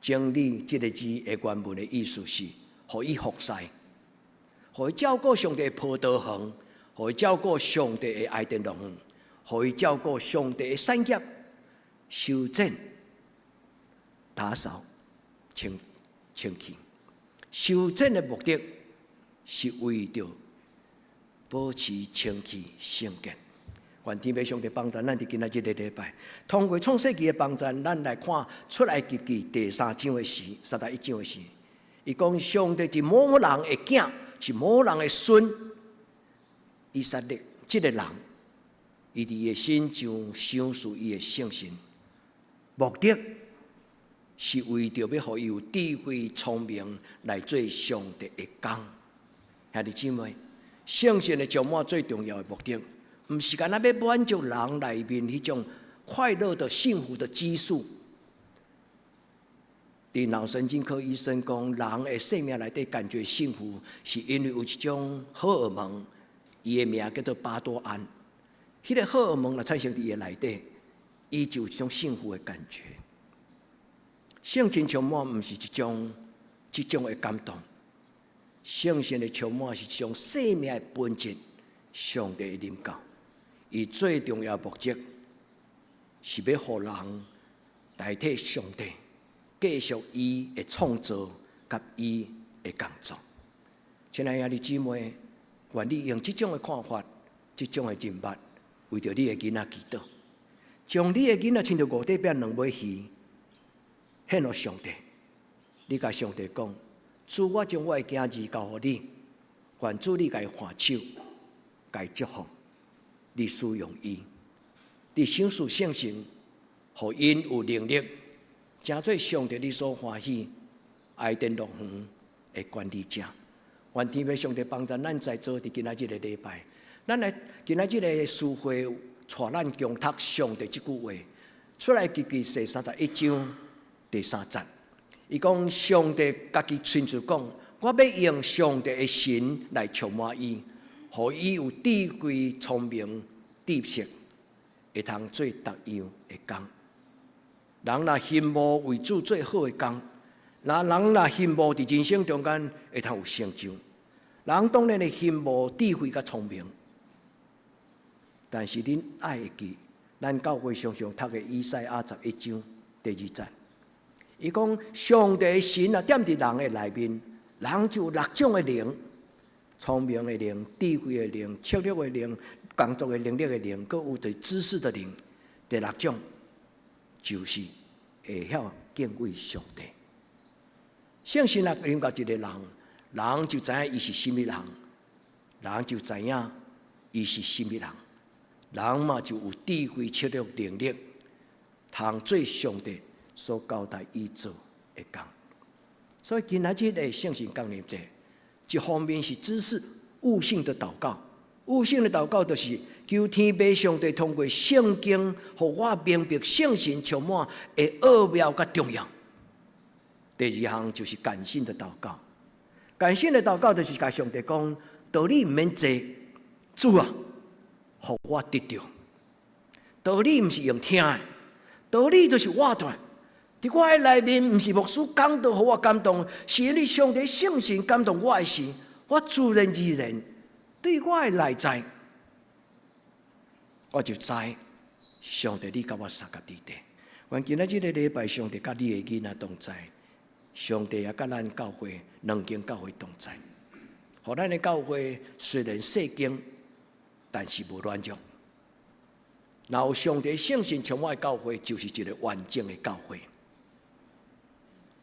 整理這个字的原文的意思是，予伊服侍，予伊照顧上帝的葡萄園，予伊照顧上帝的伊甸樂園，予伊照顧上帝的產業，修剪、打掃、清清氣。修剪的目的是為著保持清氣聖潔。願天父上帝幫助咱佇今仔這个禮拜，通過創世記的幫助，咱來看出埃及記第三章的時，31章的時，伊講上帝是某人的囝，是某人的孫，以撒勒這个人，伊佇伊的身上賞賜伊的聖神，目的是為著欲予伊有智慧聰明來做上帝的工。兄弟姊妹，聖神的充滿最重要的目的，毋是干焦欲滿足人內面彼種快樂的幸福的激素。佇腦神經科醫生講，人的生命內底感覺幸福，是因為有一種荷爾蒙，伊的名叫做巴多胺。彼个荷爾蒙若產生佇伊的內底，伊就有一種幸福的感覺。聖神充滿毋是一種的感動，聖神的充滿是一種生命的本質，上帝的臨到。伊最重要目的是欲予人代替上帝，繼續伊的創造佮伊的工作。親愛的兄弟姊妹，願你用這種的看法、這種的人物，為著你的囡仔祈禱，將你的囡仔親像五塊餅兩尾魚獻予上帝。你共上帝講：主，我將我的囝兒交予你，願主你共伊按手，共伊祝福，你使用伊，你賞賜聖神，予𪜶有能力，成做上帝你所歡喜伊甸樂園的管理者。願天父上帝幫助咱在座佇今仔日的禮拜，咱來今仔日的聚會，帶咱共讀上帝這句話，出埃及記第31章第三節。伊講上帝家己親自講，我欲用上帝的神來充滿伊，予伊有智慧、聰明、知識，會通做逐樣的工。人若羨慕為主做好的工，若人若羨慕佇人生中間會通有成就，人當然會羨慕智慧佮聰明。但是恁愛會記，咱教會常常讀的以賽亞11章第二節，伊講上帝的神若踮佇人的內面，人就有六種的靈：聰明的靈、智慧的靈、策略的靈、工作的能力的靈，閣有對知識的靈。第六種就是會曉敬畏上帝。聖神若臨到一個人，人就知影伊是啥物人，人就知影伊是啥物人，人嘛就有智慧、策略、能力，通做上帝所交代伊做的工。所以今仔日的聖神降臨節，一方面是知識悟性的禱告，悟性的禱告就是求天父上帝通過聖經，予我明白聖神充滿的奧妙佮重要。第二項就是感性的禱告，感性的禱告就是共上帝講，道理毋免濟，主啊，予我得著。道理毋是用聽的，道理就是活出來。佇我的內面，毋是牧師講道予我感動，是因為上帝聖神感動我的時，我自然而然對我的內在，我就知上帝你佮我相佮佇底。願今仔這個禮拜，上帝佮你的囡仔同在，上帝也佮咱教會兩間教會同在。予咱的教會雖然細間，但是無軟弱。若有上帝聖神充滿的教會，就是一個完整的教會。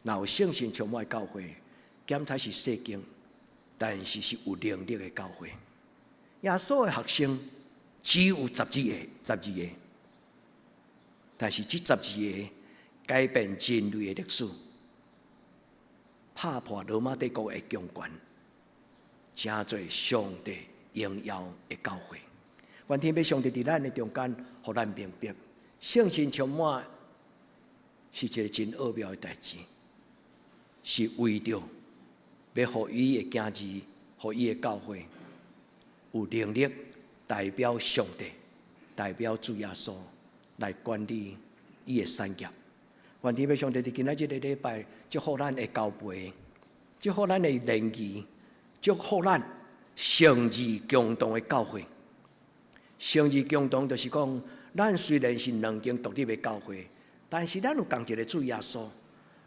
若有聖神充滿的教會，檢查是細間，但是是有能力的教會。耶穌的學生只有十二個，十二個，但是這十二個改變人類的歷史，拍破羅馬帝國的強權，成做上帝榮耀的教會。願天父上帝佇咱的中間，予咱明白，聖神充滿是一個真奧妙的代誌，是為著欲予伊的囝兒，予伊的教會有能力代表上帝，代表主耶穌來管理伊的產業。願天父上帝佇今仔這個禮拜，祝福咱的交陪，祝福咱的聯誼，祝福咱誠意共同的教會。誠意共同就是講，咱雖然是兩間獨立的教會，但是咱有仝一個主耶穌，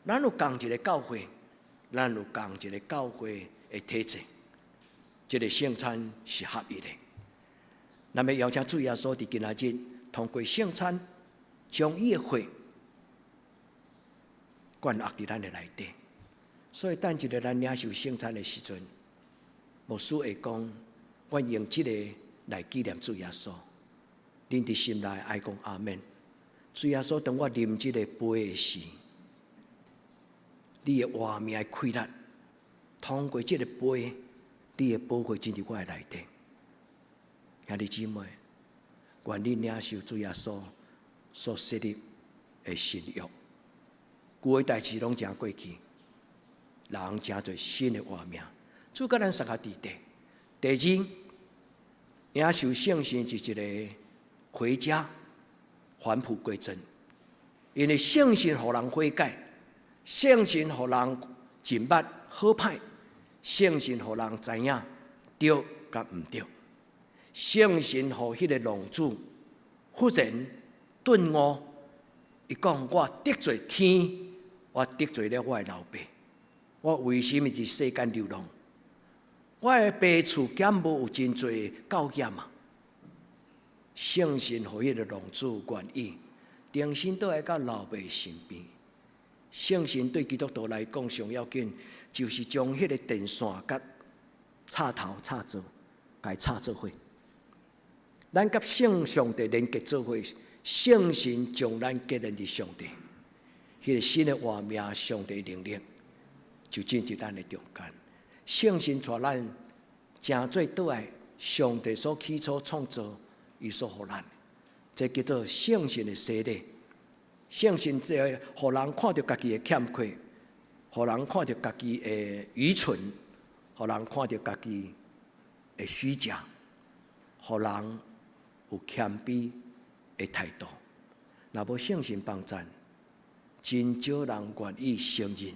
咱有仝一個教會，咱有仝一個教會的體制。這個聖餐是合一的。咱欲邀請主耶穌佇今仔日通過聖餐，將伊的血灌入佇咱的內底。所以等一下咱領受聖餐的時陣，牧師會講，我用這個來紀念主耶穌。恁佇心內愛講阿們。主耶穌，當我啉這個杯的時，你的活命的氣力，通過這個杯，你的寶血進入我的內底。兄弟姊妹，願你領受主耶穌所設立的新約，舊的代誌攏成過去，人成做新的活命。主佮咱相佮佇底。第二，領受聖神是一個回家返璞歸真，因為聖神予人悔改，聖神予人認捌好歹，聖神予人知影對佮毋對，聖神予彼個浪子忽然頓悟，伊講我得罪天，我得罪了我的老爸，我為什麼佇世間流浪？我的爸厝敢無有真濟教業嘛？聖神予彼个浪子願意重新倒來到老爸身邊。聖神對基督徒來講上要緊，就是將彼个電線佮插頭插座，共插做伙。咱佮聖上帝連結做伙，聖神將咱結連佇上帝，彼個新的活命，上帝能力就進佇咱的中間。聖神帶咱成做倒來，上帝所起初創造，伊所予咱，這叫做聖神的洗禮。聖神這予人看著家己的欠缺，予人看著家己的愚蠢，予人看著家己的虛假，予人有謙卑的態度。若無聖神幫贊，真少人願意承認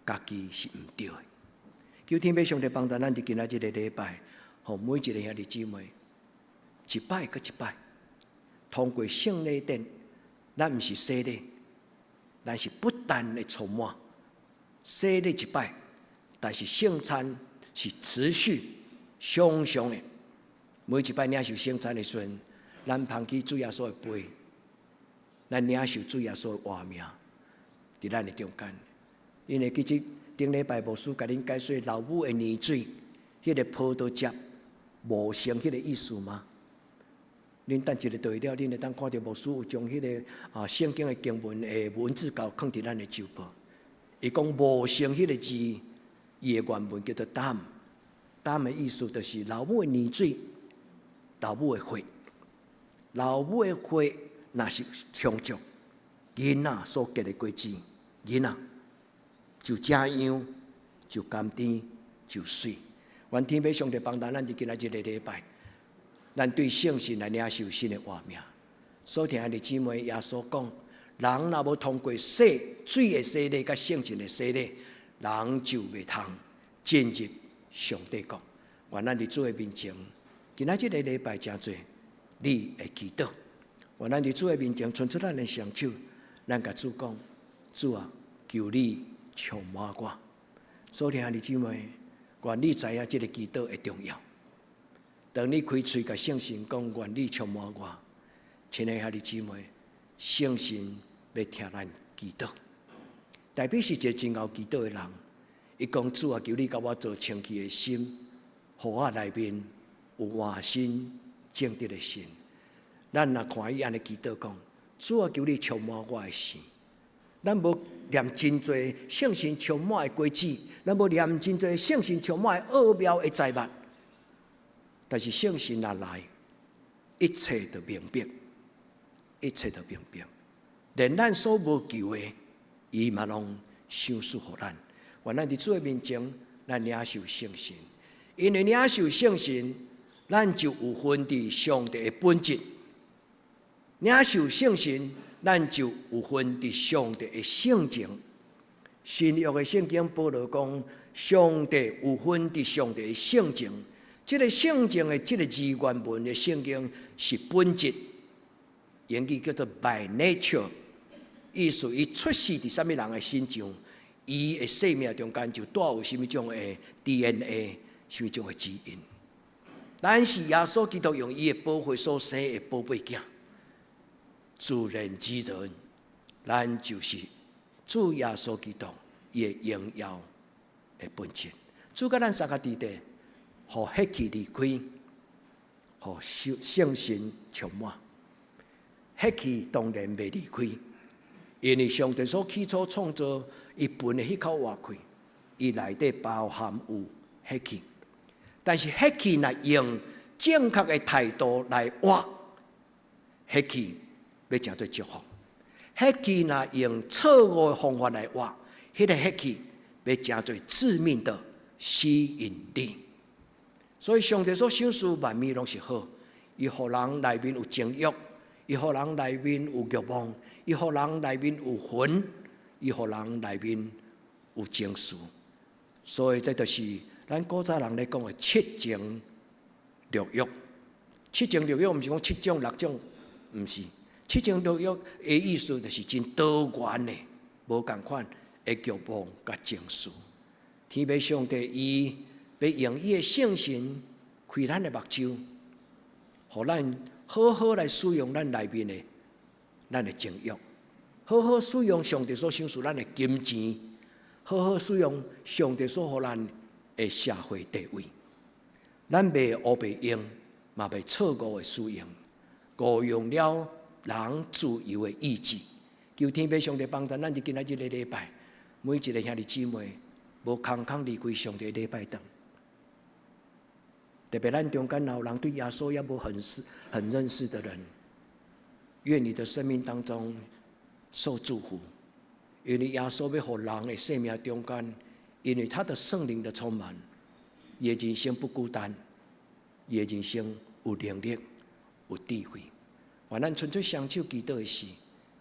家己是毋對的。求天父上帝幫助咱佇今仔這个禮拜，予每一个兄弟姊妹，一擺閣一擺，通過聖禮典，咱毋是洗禮，咱是不斷的充滿。洗禮一擺，但是聖餐是持續常常的。每一擺領受聖餐的時陣，咱捧起主耶穌的杯，咱領受主耶穌的活命，佇咱的中間。因為其實頂禮拜牧師共恁解說老母的奶水，彼个葡萄汁無成彼个意思嗎？恁等一下對了，恁會當看著牧師有將彼个聖經的經文的文字稿囥佇咱的周報。伊講無成彼个字，伊的原文叫做 dam，dam 的意思就是老母的奶水，老母的血，老母的血若是充足，囡仔所結的果子，囡仔就正樣，就甘甜，就媠。願天父上帝幫助咱佇今仔這个禮拜，咱對聖神來領受新的活命。所聽的姊妹，耶穌講，人若無通過洗水的洗禮，佮聖神的洗禮，人就袂通進入上帝國。願咱佇主的面前，今仔這个禮拜誠濟，你會祈禱。願咱佇主的面前，伸出咱的雙手，咱共主講：主啊，求你充滿我。所聽的姊妹，願你知影這个祈禱的重要。當你開喙共聖神講，願你充滿我，親愛的兄弟姊妹，聖神欲聽咱祈禱。大衛是一個真𠢕祈禱的人，伊講主啊，求你共我造清氣的心，予我內面有換新正直的心。咱若看伊按呢祈禱講，主啊，求你充滿我的心。咱無念真濟聖神充滿的果子，咱無念真濟聖神充滿的奧妙的財物。但是聖神若來，一切都明白，一切都明白。連咱所無求的，伊嘛攏賞賜予咱。願咱佇主的面前，咱領受聖神，因為領受聖神，咱就有份佇上帝的本質。領受聖神，咱就有份佇上帝的性情。新約的聖經保羅講，上帝有份佇上帝的性情。這个性情的這个字原文的聖經是本質，英語叫做 by nature，意思伊出世佇啥物人的身上，伊的生命中間就帶有啥物種的 DNA，啥物種的基因。咱是耶穌基督用伊的寶血所生的寶貝囝，自然而然，咱就是主耶穌基督伊的榮耀的本質。主共咱相共弟弟，予血氣離開，予聖神充滿。血氣當然袂離開，因為上帝所起初創造伊噴的彼口活氣，伊內底包含有血氣。但是血氣若用正確的態度來活，血氣欲成做祝福；血氣若用錯誤的方法來活，彼个血氣欲成做致命的吸引力。所以上帝所賞賜萬物攏是好，伊予人內面有情欲，伊予人內面有欲望，伊予人內面有魂，伊予人內面有情緒。所以這就是咱古早人咧講的七情六欲。七情六欲毋是講七種六種，毋是。七情六欲的意思就是真多元的、無仝款的欲望佮情緒。天父上帝伊欲用伊的聖神開咱的目睭，予咱好好來使用咱內面的咱的情慾，好好使用上帝所賞賜咱的金錢，好好使用上帝所予咱的社會地位。咱袂烏白用，嘛袂錯誤的使用，誤用了人自由的意志。求天父上帝幫助咱，佇今仔日個禮拜，每一個兄弟姊妹無空空離開上帝禮拜堂。特別咱中間有人對耶穌猶無很識、很認識的人，願你的生命當中受祝福。因為耶穌欲予人的生命中間，因為他的聖靈的充滿，伊的人生不孤單，伊的人生有能力、有智慧。願咱伸出雙手祈禱的時，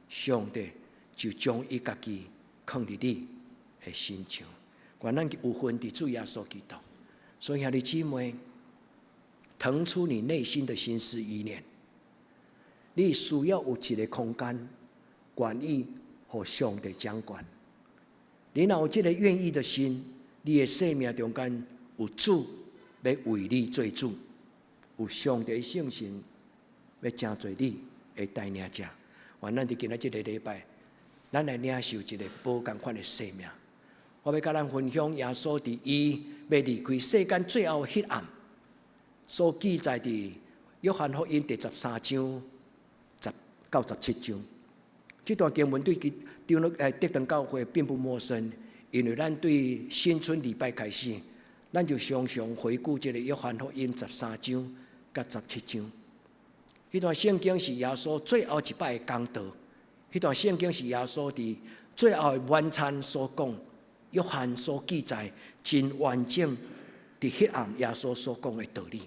上帝就將伊家己囥佇你的身上。願咱有份佇主耶穌基督。所以兄弟姊妹，騰出你內心的心思意念，你需要有一個空間，願意予上帝掌管。你若有這個願意的心，你的生命中間有主欲為你做主，有上帝聖神欲成做你的帶領者。願咱佇今仔這個禮拜，咱來領受一個無仝款的生命。我欲佮咱分享耶穌佇伊欲離開世間最後彼暗，所記載佇約翰福音第13章10到17章。這段經文對其長老德堂教會並不陌生，因為咱對新春禮拜開始，咱就常常回顧這個約翰福音十三章佮十七章。彼段聖經是耶穌最後一擺的講道，彼段聖經是耶穌佇最後的晚餐所講，約翰所記載真完整佇彼暗耶穌所講的道理。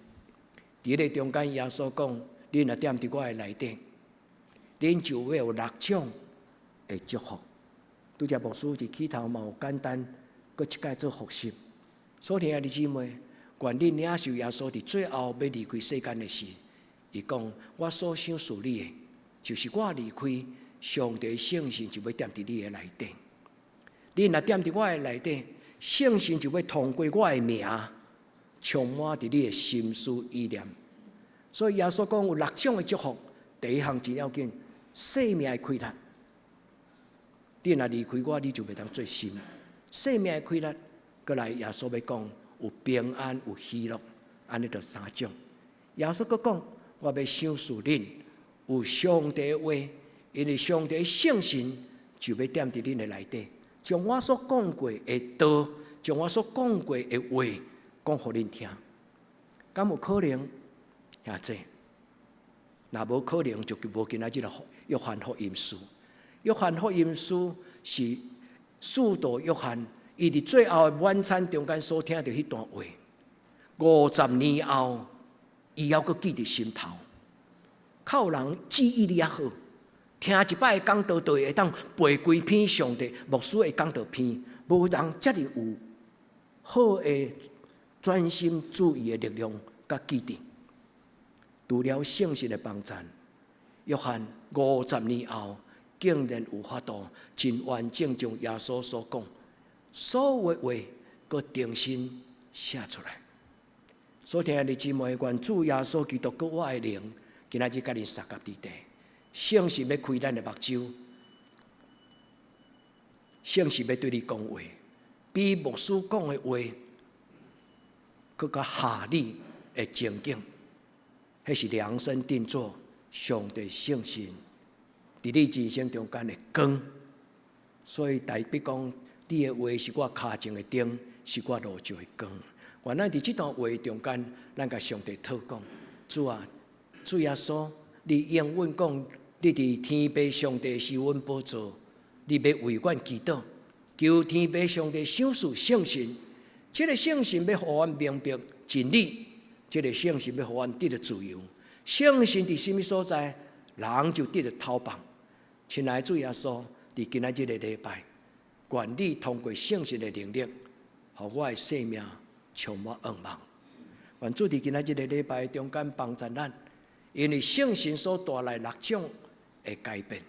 佇彼個中間，耶穌講：恁若踮佇我的內底，恁就會有六種的祝福。拄才牧師佇起頭嘛有簡單，閣一擺做複習。所以兄弟姊妹，願你領受耶穌佇最後欲離開世間的時，伊講：我所賞賜你的，就是我離開，上帝聖神就欲踮佇你的內底。你若踮佇我的內底，聖神就欲通過我的名，充滿佇你的心思意念。所以耶穌講有六種的祝福，第一項真要緊，生命的氣力。你若離開我，你就袂當做甚。生命的氣力，閣來耶穌欲講有平安、有喜樂，按呢就三種。耶穌閣講，我欲賞賜恁有上帝的話，因為上帝聖神就欲踮佇恁的內底，將我所講過的道，將我所講過的話講予恁聽。敢有可能？兄弟，若無可能，就無今仔這個約翰福音書。約翰福音書是使徒約翰，伊佇最後的晚餐中間所聽著彼段話，50年後，伊猶閣記佇心頭。較有人記憶力猶好，聽一擺講道就會當背規篇上帝牧師的講道篇，無人遮爾有好的專心注意的力量佮記得。除了聖神的幫贊，約翰50年後竟然有法度真完整將耶穌所講所有的話，閣重新寫出來。所以兄弟姊妹，願主耶穌基督佮我的靈，今仔日佮恁相佮佇佇。聖神欲開咱的目睭，聖神欲對你講話，比牧師講的話，閣較合你的情景。彼是量身定做上帝聖神佇你人生中間的光。所以大衛講，你的話是我跤前的燈，是我路上的光。願咱佇這段話中間，咱共上帝禱告：主啊，主耶穌，你應允講，你佇天父上帝施恩寶座，你欲為阮祈禱，求天父上帝賞賜聖神。這個聖神欲予阮明白真理，這個聖神欲予阮得著自由。聖神佇啥物所在，人就得著透放。親愛的主耶穌，佇今仔這個禮拜，願你通過聖神的能力，予我的生命充滿向望。願主佇今仔這個禮拜中間幫助咱，因為聖神所帶來六種的改變，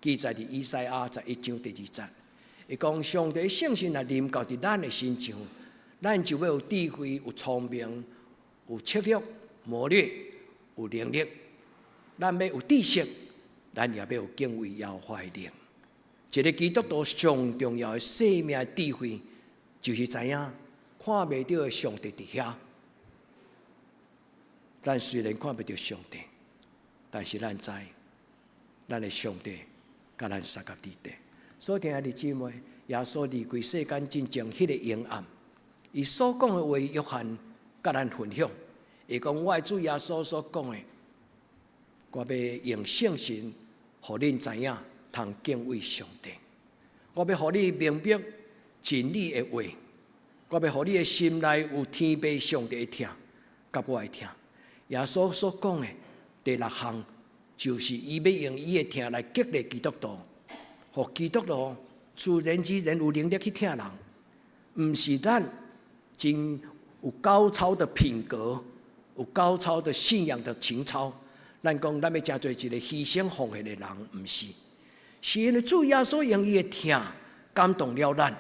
記載佇以賽亞11章第2節，伊講上帝聖神若臨到佇咱的身上，咱就欲有智慧、有聰明、有策略、謀略、有能力，咱欲有知識，咱也欲有敬畏耶和華的靈。一个基督徒上重要的生命智慧，就是知影看袂著的上帝佇遐。咱雖然看袂著上帝，但是咱知，咱的上帝佮咱相佮佇佇。所以兄弟姊妹，耶穌離開世間進前彼个幽暗，伊所講的話，約翰佮咱分享。伊講我的主耶穌所講的，我欲用聖神，予恁知影，通敬畏上帝。我欲予你明白真理的話，我欲予你的心內有天父上帝的疼，佮我的疼。耶穌所講的第六項，就是伊欲用伊的疼來激勵基督徒，予基督徒自然而然有能力去疼人，毋是咱真有高超的品格，有高超的信仰的情操。咱講咱欲成做一个犧牲奉獻的人，毋是，是因為主耶穌用伊的疼感動了咱，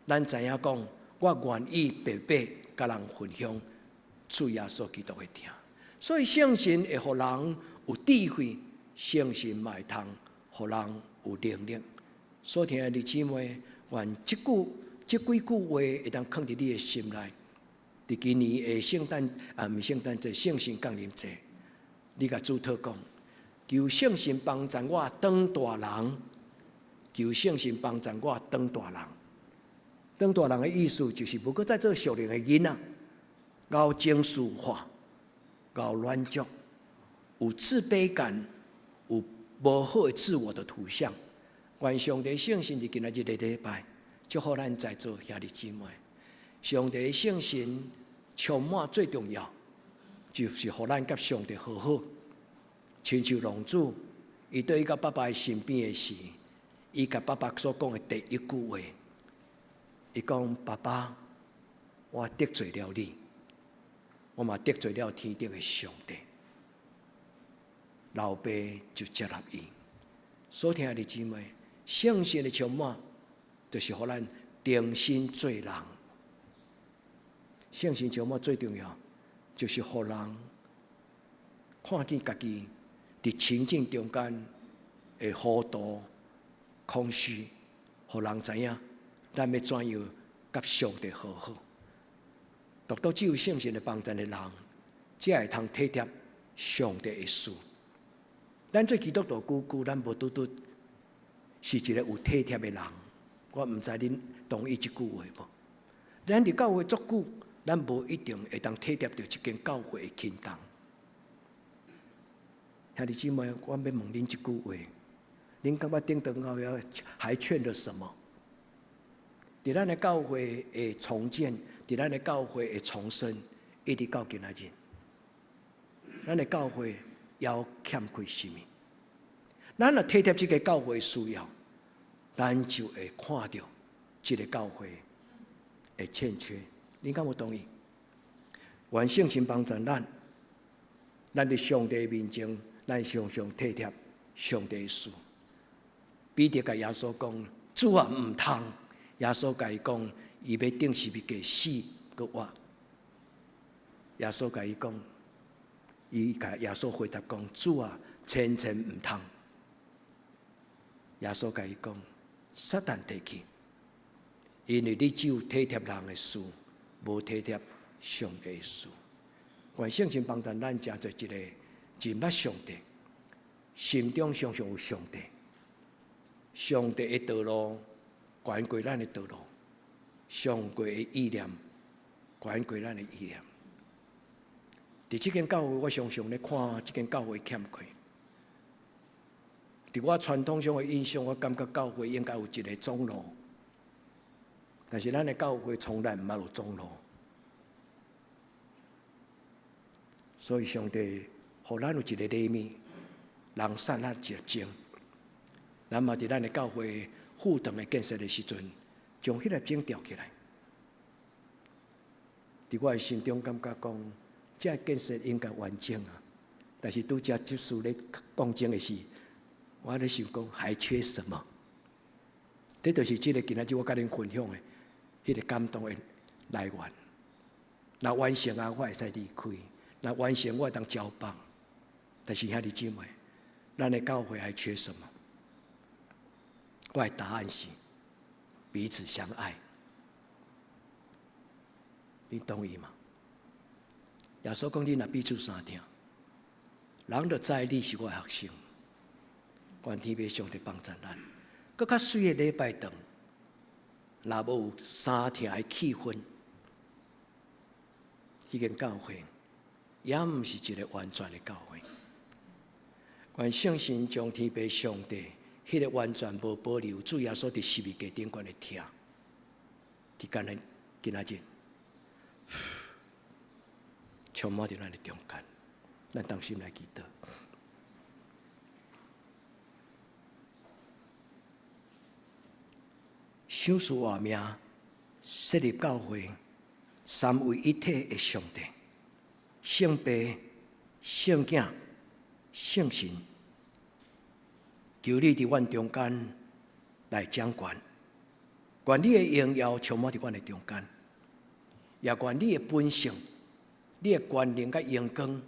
咱知影講，我願意白白佮人分享主耶穌基督的疼。所以聖神會予人有智慧，聖神嘛會通予人有能力。所聽的弟姊妹，願這幾句話會當囥佇你的心內。佇今年的聖誕啊，毋是聖誕節，聖神降臨節，你共主禱告，求聖神幫助我當大人，求聖神幫助我當大人。當大人的意思就是無閣再做屬靈的囡仔，𠢕情緒化，𠢕軟弱，有自卑感，有無好的自我的圖像。願上帝聖神佇今仔日的禮拜，祝福咱在座兄弟姊妹。上帝聖神充滿最重要，就是予咱佮上帝和好。親像浪子，伊對伊到爸爸的身邊的時，伊共爸爸所講的第一句話，伊講：爸爸，我得罪了你，我嘛得罪了天頂的上帝。老爸就接納伊。所聽的姊妹，聖神的充滿，就是予咱重新做人。聖神充滿最重要，就是予人看見家己佇情境中間的糊塗、空虛，予人知影咱欲怎樣佮上帝和好。獨獨只有聖神的幫助的人，才會通體貼上帝的事。咱做基督徒久久，咱無拄拄是一個有體貼的人。我毋知恁同意這句話無？咱佇教會足久，咱無一定會當體貼著這間教會的輕重。兄弟姊妹，我欲問恁一句話：恁感覺頂頓後要還欠了什麼？佇咱的教會的重建，佇咱的教會的重生，一直到今仔日，咱的教會猶欠缺啥物？咱若體貼這個教會需要，咱就會看著這个教會的欠缺。你敢有同意？願聖神幫助咱，咱佇上帝面前，咱常常體貼上帝的事。彼得共耶穌講：主啊，毋通！耶穌共伊講，伊欲釘十字架死閣活。耶穌共伊講，伊共耶穌回答講：主啊，千千毋通。耶穌共伊講：撒旦退去，因為你只有體貼人的事，無體貼上帝的事。願聖神幫助咱，成做一个認捌上帝，心中常常有上帝，上帝的道路懸過咱的道路，上帝的意念懸過咱的意念。佇這間教會，我常常咧看這間教會欠缺。佇我傳統上的印象，我感覺教會應該有一个長老，但是咱的教會從來毋捌有長老，所以上帝予咱有一个禮物，人散咱一粒鐘，咱嘛佇咱的教會副堂的建設的時陣，將彼粒鐘吊起來。佇我的心中感覺講，這个建設應該完整啊，但是拄才執事咧講鐘的時，我咧想講還缺什麼？這就是這个今仔日我佮恁分享的彼个感動的來源。若完成啊，我會使離開；若完成，我會當交棒。但是兄弟姊妹，咱的教會還缺什麼？我的答案是彼此相愛。你同意嗎？耶穌講：你若彼此相疼，人就知你是我的學生。願天父上帝幫助咱，閣較媠的禮拜堂，若無有相疼的氣氛，彼間教會也毋是一個完全的教會。願聖神將天父上帝彼個完全無保留，主耶穌佇十字架頂懸的疼，佇今日今仔日充滿佇咱的中間，咱同心來祈禱。賞賜活命，設立教會，三位一體的上帝，聖父、聖囝、聖神，求你佇阮中間來掌權，願你的榮耀充滿佇阮的中間，也願你的本性、你的權能佮榮光，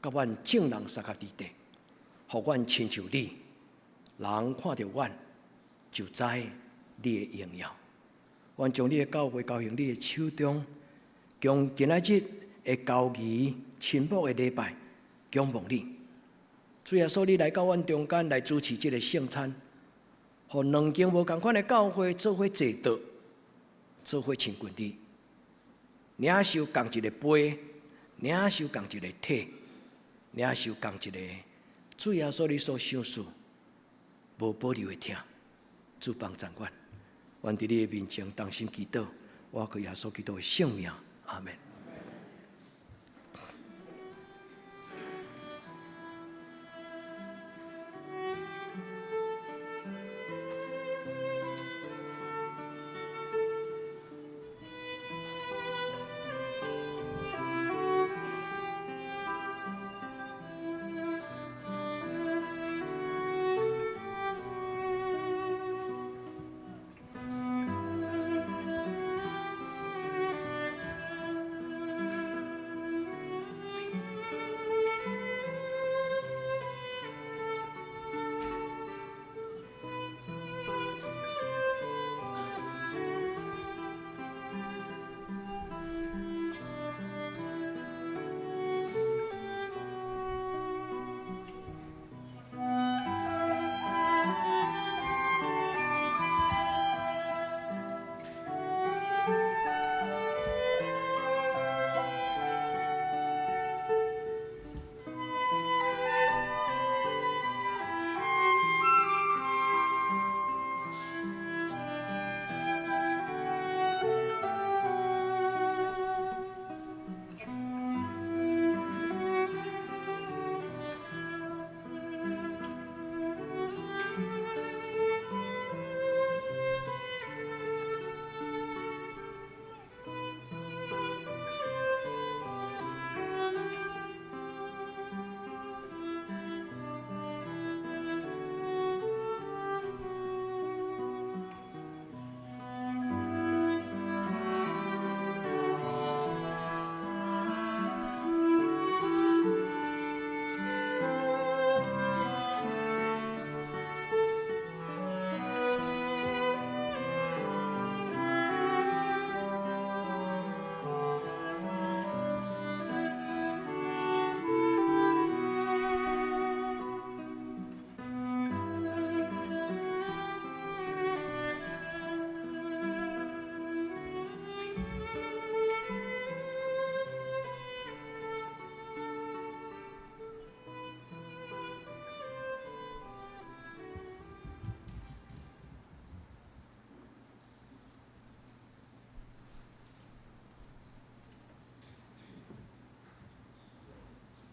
佮阮眾人相合佇底，予阮親像你，人看著阮就知你的榮耀。願將你的教會交予你的手中，將今仔日的交誼親睦的禮拜，仰望你。主耶穌，你來到阮中間來主持這个聖餐，予兩間無仝款的教會做伙坐桌，做伙親近你，領受仝一个杯，領受仝一个體，領受仝一個主耶穌你所賞賜無保留的疼，主幫助阮，阮佇你的面前同心祈禱，我靠耶穌基督的聖名，阿門。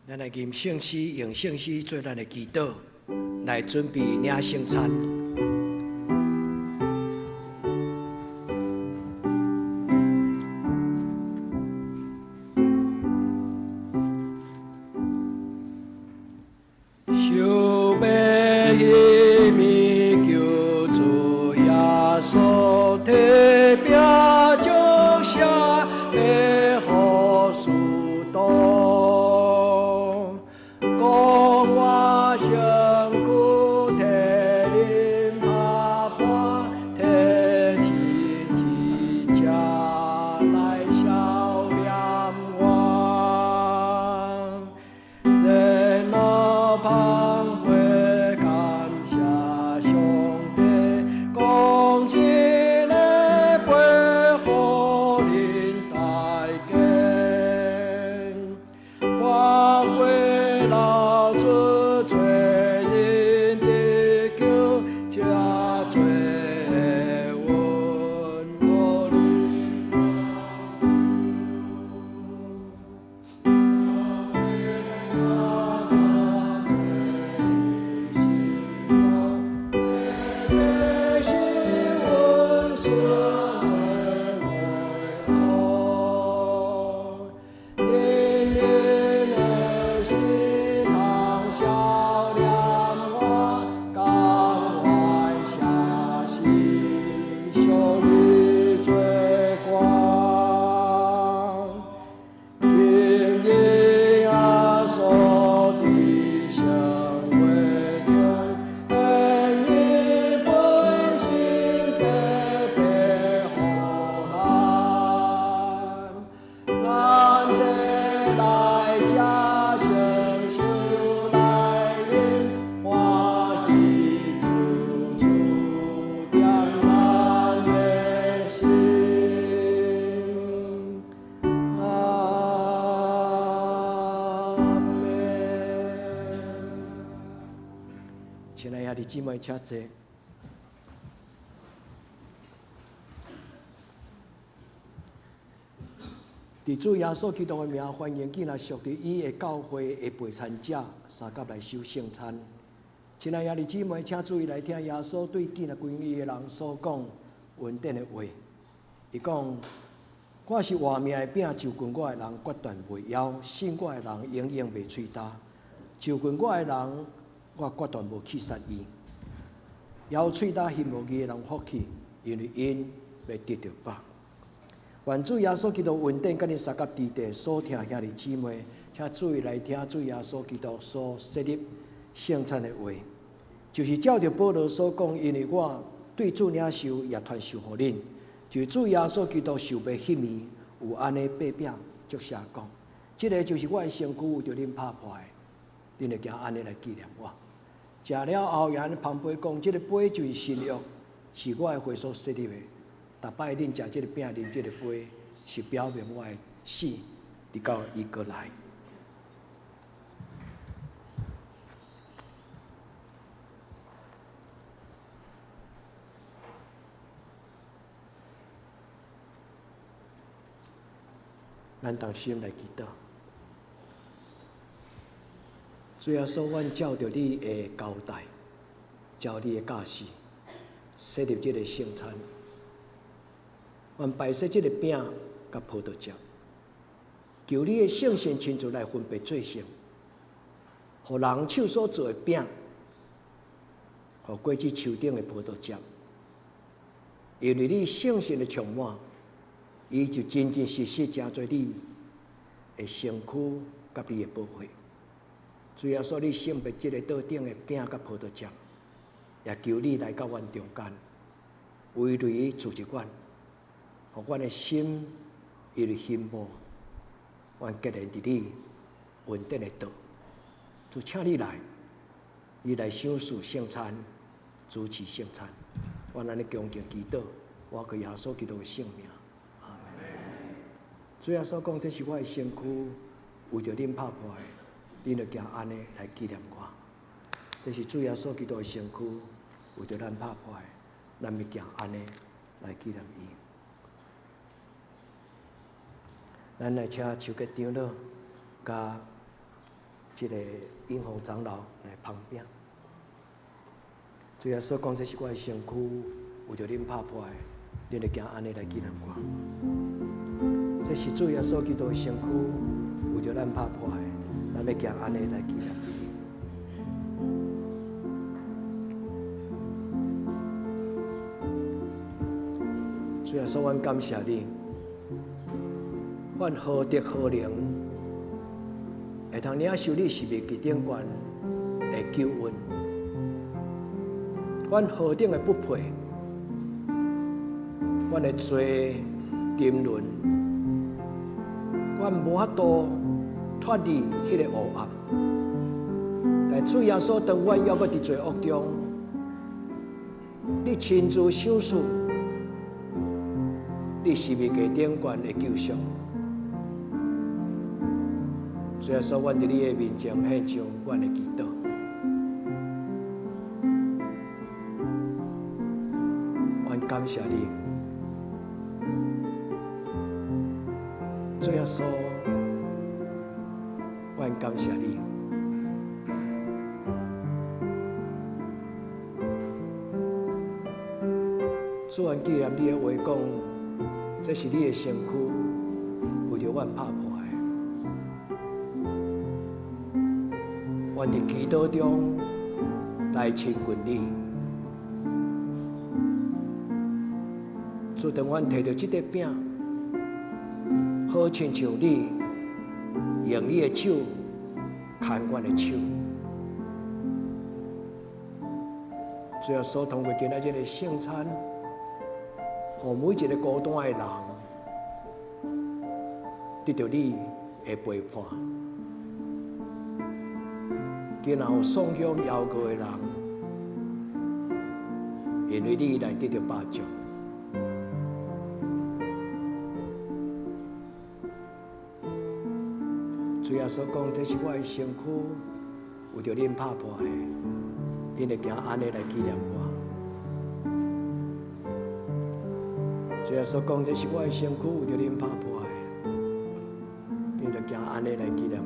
咱來吟聖詩，用聖詩做咱的祈禱，來準備領聖餐。想欲彼暝救主耶穌提餅祝謝，擘予使徒，講姊妹，請坐。佇主耶穌基督的名，歡迎今仔屬佇伊的教會的陪餐者，相佮來守聖餐。親愛兄弟姊妹，請注意來聽耶穌對今仔歸依的人所講恩典的話。伊講：我是活命的餅，就近我的人決斷袂枵，信我的人永遠袂喙焦。就近我的人，我決斷無棄殺伊。枵喙焦行無義的人有福氣，因為𪜶欲得著飽。願主耶穌基督恩典，佮恁相佮佇地所聽兄弟姊妹，請注意來聽主耶穌基督所設立聖餐的話，就是照著保羅所講，因為我對主領受，也傳授予恁，就是主耶穌基督受賣彼暝，有按呢擘餅祝謝講，這个就是我的身軀，為著恁拍破的，恁會行按呢來紀念我。食了後，也按呢捧杯講，這个杯就是新約，是我的血所設立的。逐擺恁食這个餅，啉這个杯，是表明我的死，直到伊閣來。咱同心來祈禱。主耶穌，阮照著你的交代，照你的教示，設立這个聖餐。阮擺設這个餅佮葡萄汁，求你的聖神親自來分別做聖，予人手所做的餅，予果子樹頂的葡萄汁，因為你聖神的充滿，伊就真真實實成做你的身軀佮你的寶血。主耶穌，你聖別這个桌頂的餅佮葡萄汁，也求你來到阮中間，為雷住一阮，予阮的心因為羨慕，阮結連佇你恩典的道。主，請你來，你來賞賜聖餐，主持聖餐。阮按呢恭敬祈禱，我靠耶穌基督的聖名。阿們。主耶穌講：這是我的身軀，為著恁拍破的，恁著行按呢來紀念我。這是主耶穌基督的身軀，為著咱拍破的，咱欲行按呢來紀念伊。咱來請邱吉長老佮這个英宏長老來捧餅。主耶穌講：這是我的身軀，為著恁拍破的，恁著行按呢來紀念我。這是主耶穌基督的身軀，為著咱拍破的，咱欲行按呢來紀念伊。主耶穌，阮感謝你，阮何德何能，會通領受你十字架頂懸的救恩？阮何等的不配，阮的罪沉淪，阮無法度脫離彼个黑暗。但主耶穌，當阮猶閣佇罪惡中，你親自賞賜你十字架頂懸的救贖。主耶穌，阮佇你的面前獻上阮的祈禱。阮感謝你，主耶穌，阮感謝你。主，阮紀念你的話講，這是你的身軀，為著阮拍破的。阮佇祈禱中來親近你。主，當阮提著這塊餅，好親像你用你的手牽阮的手。主耶穌通過今仔日的聖餐，予每一個孤單的人得著你的陪伴。今仔有送向枵餓的人，因為你來得著飽足。主耶穌講：這是我的身軀，為著恁拍破的，恁會行按呢來紀念我。主耶穌講：這是我的身軀，為著恁拍破的，恁就行按呢來紀念我。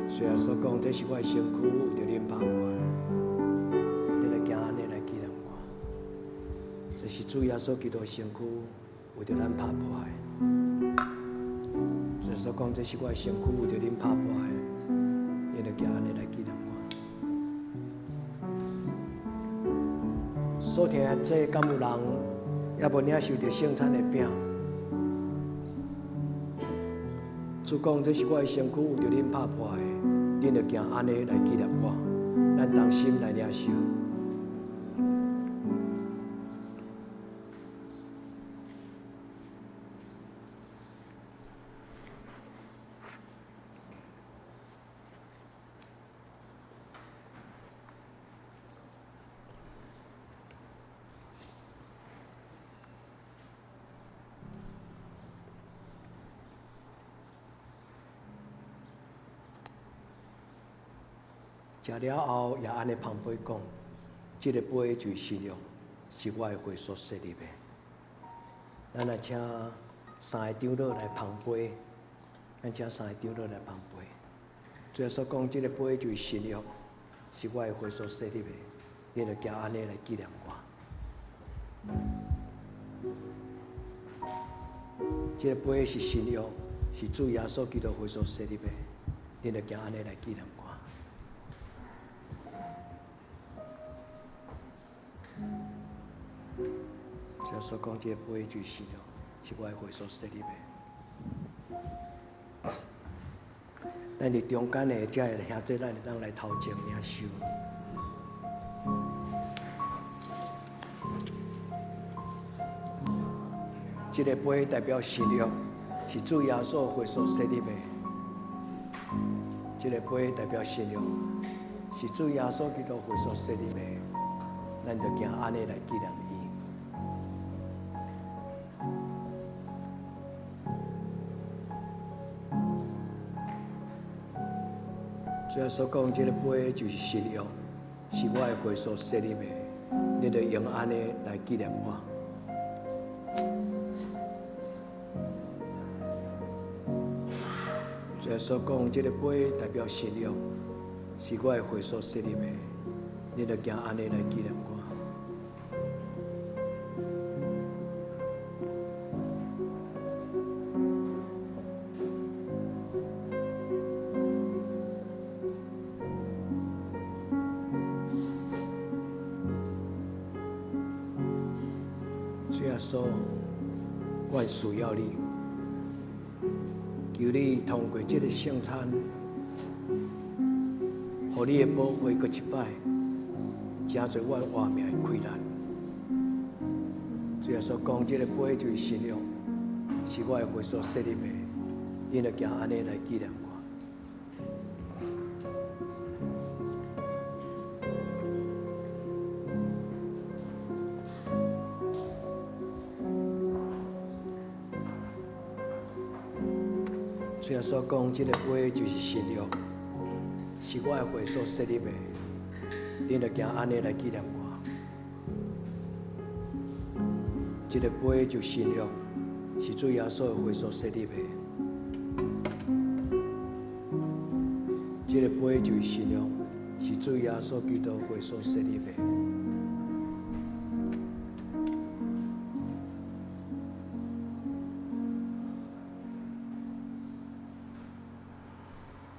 主耶穌講：這是我的身軀，為著恁拍破的，恁來行按呢來紀念我。這是主耶穌基督的身軀，為著咱拍破的。主耶穌講：這是我的身軀，為著恁拍破的，恁著行按呢來紀念我。所聽的這敢有人猶無領受著聖餐的餅？主講：這是我的身軀，為著恁拍破的，恁著行按呢來紀念我。咱同心來領受。食了後，也按呢捧杯講：這个杯就是新約，是我的血所設立的。咱來請三个長老來捧杯，咱請三個長老來捧杯。主耶穌講：這个杯就是新約，是我的血所設立的，恁著行按呢來紀念我。這个杯是新約，是主耶穌基督血所設立的，恁著行按呢來紀念我。主耶穌講：這个杯就是新約，是我的血所設立的。咱佇中間的這个兄弟，咱會當來頭前領受。這个杯代表新約，是主耶穌血所設立的。這个杯代表新約，是主耶穌基督血所設立的。咱就行按呢來紀念伊。主耶穌講：這个杯就是新約，是我的血所設立的，恁著用按呢來紀念我。主耶穌講：這个杯代表新約，是我的血所設立的，恁著行按呢來紀念我。主耶穌，我需要你，求你通過這個聖餐，予你的寶血閣一擺，成做我活命的氣力。主耶穌講，這个杯就是新約，是我的血所設立的，恁著行按呢來紀念我。主耶穌講，這个杯就是新約，是我的血所設立的，恁著行按呢來紀念我。這个杯就新約，是主耶穌的血所設立的。這个杯就是新約，是主耶穌基督血所設立的。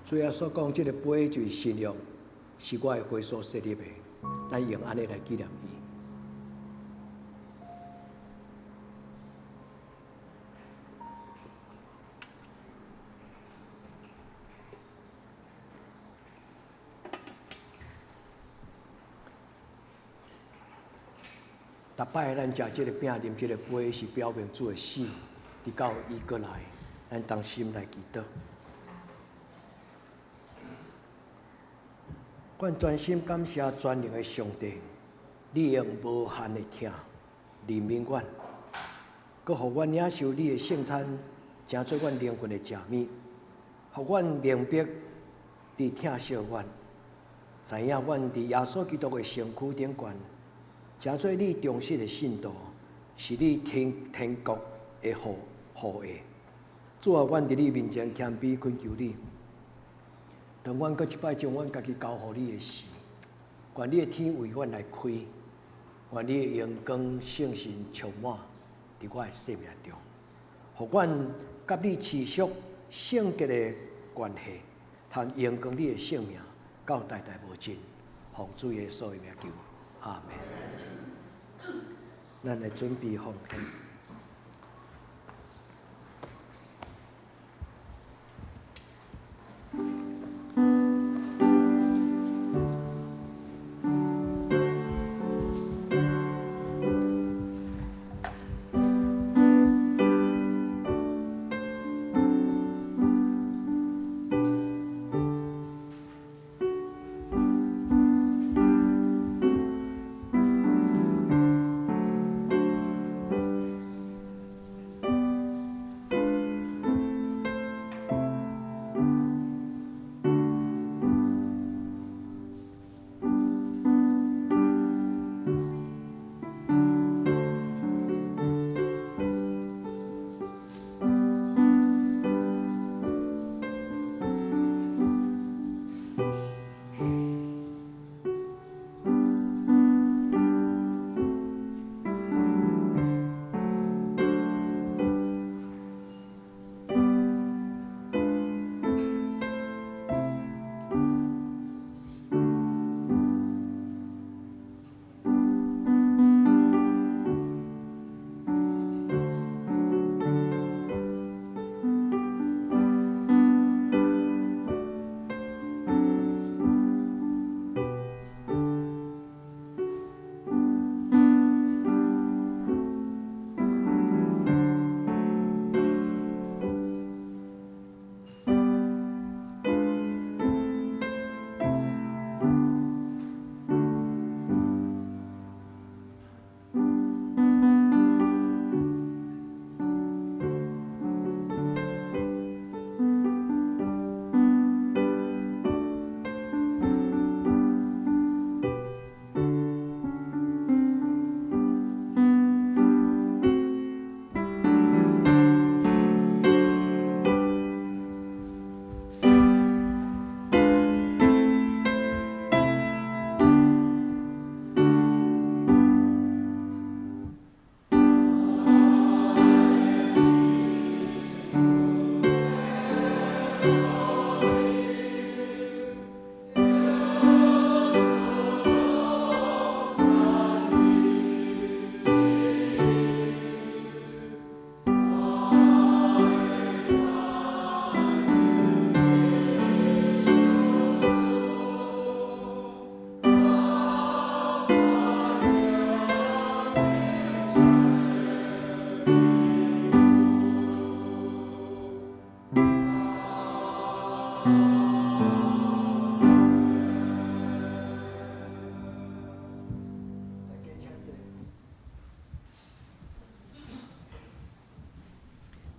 主耶穌講，這个杯就是新約，是我的血所設立的。咱用按呢來紀念伊。逐擺咱食這个餅、啉這个杯，是表明主的死，直到伊閣來，咱同心來祈禱。阮專心感謝全能的上帝，你用無限的疼憐憫阮，閣予阮領受你的聖餐，成做阮靈魂的食物，予阮明白你疼惜阮，知影阮佇耶穌基督的身軀頂懸，成做你忠實的信徒，是你天國的後裔。主啊，阮佇你面前謙卑懇求你。當阮閣一擺將阮家己交予你的時，願你的天為阮來開，願你的榮光聖神充滿佇我的生命中，予阮佮你持續聖潔的關係，通榮光你的聖名，到代代無盡。奉主耶穌的名求，阿們。咱來準備奉獻。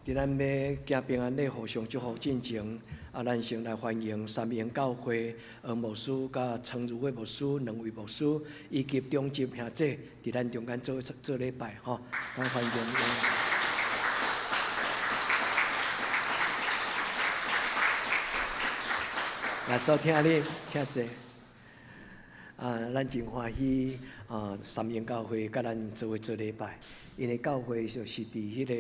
伫咱欲行平安禮，互相祝福進前，啊，咱先來歡迎三榮教會黃牧師佮陳如偉牧師兩位牧師，以及長執兄姐佇咱中間做做禮拜吼，咱歡迎。耶穌疼你，請坐。啊，咱真歡喜啊！三榮教會佮咱做伙做禮拜，𪜶的教會就是佇彼個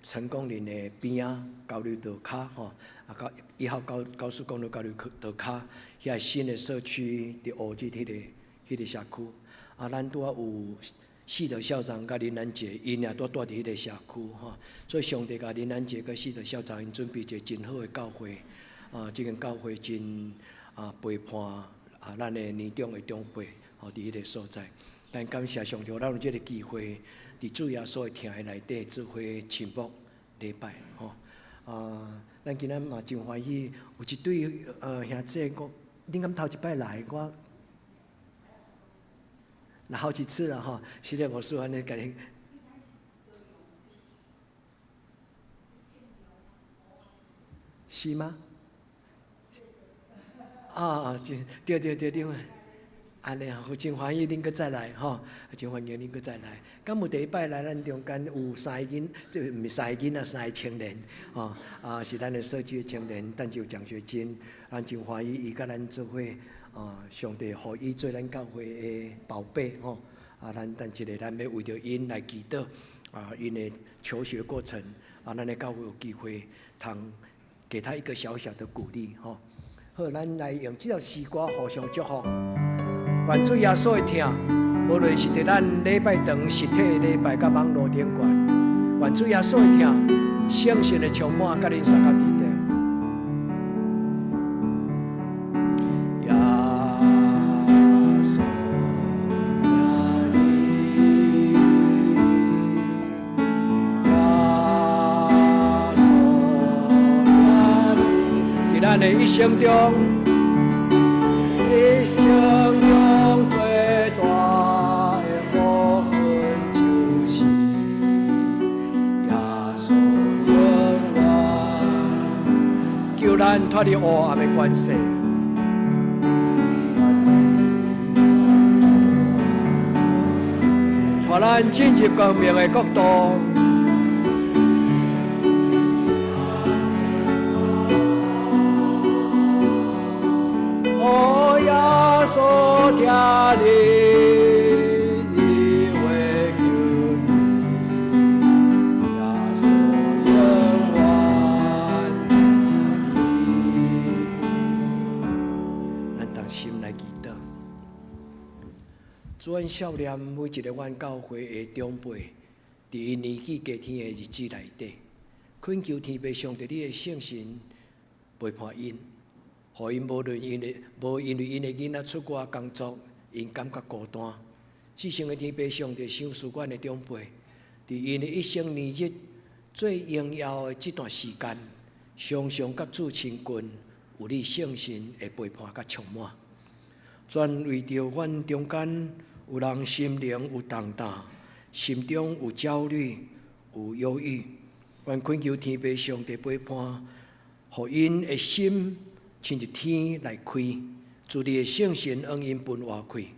成功嶺的邊仔交流道跤吼，啊，到1號高速公路交流道跤，遐新的社區佇烏日彼個社區。啊，咱拄仔有四德校長佮林蘭姐，𪜶也拄住佇彼個社區吼，所以上帝共林蘭姐佮四德校長𪜶準備一個真好的教會。啊，這間教會真啊陪伴啊，咱的年長的長輩吼，佇彼個所在。但感謝上帝，咱有這個機會，佇主耶穌的疼的內底做伙親睦禮拜吼。啊，咱今仔嘛真歡喜，有一對兄姊，我恁敢頭一擺來？我來好幾次了吼，是咧牧師按呢共恁。是嗎？啊，真對對對對，按呢吼，真歡喜恁閣再來吼，真歡迎恁閣再來。敢有第一擺來咱中間有三個囡，這毋是三個囡仔，三個青年，吼啊，是咱的社區的青年，但是有獎學金，咱真歡喜伊佮咱做伙，啊，上帝予伊做咱教會的寶貝吼，啊，咱等一下咱欲為著𪜶來祈禱，啊，𪜶的求學過程，啊，咱的教會有機會通給他一個小小的鼓勵吼。好，咱來用這首詩歌互相祝福。願主耶穌的疼，無論是佇咱禮拜堂實體禮拜，佮網路頂懸，願主耶穌的疼，聖神的充滿，佮恁相佮佇底。耶穌疼你，耶穌疼你，佇咱的一生中，一生中最大的福分就是耶穌永遠救咱脫離黑暗的權勢，帶咱進入光明的國度。哦，耶穌疼你，伊會救你，耶穌永遠疼你。咱同心來祈禱。主，阮數念每一个阮教會的長輩，佇𪜶年紀加添的日子內底，懇求天父上帝你的聖神陪伴𪜶，予𪜶無論𪜶的無因為𪜶的囡仔出外工作，𪜶感覺孤單。至聖的天父上帝賞賜阮的長輩，佇𪜶的一生年日最榮耀的這段時間，常常佮主親近，有你聖神的陪伴佮充滿。專為著阮中間有人心靈有重擔，心中有焦慮、有憂鬱，阮懇求天父上帝陪伴，予𪜶的心親像天來開，主你的聖神向𪜶分活氣，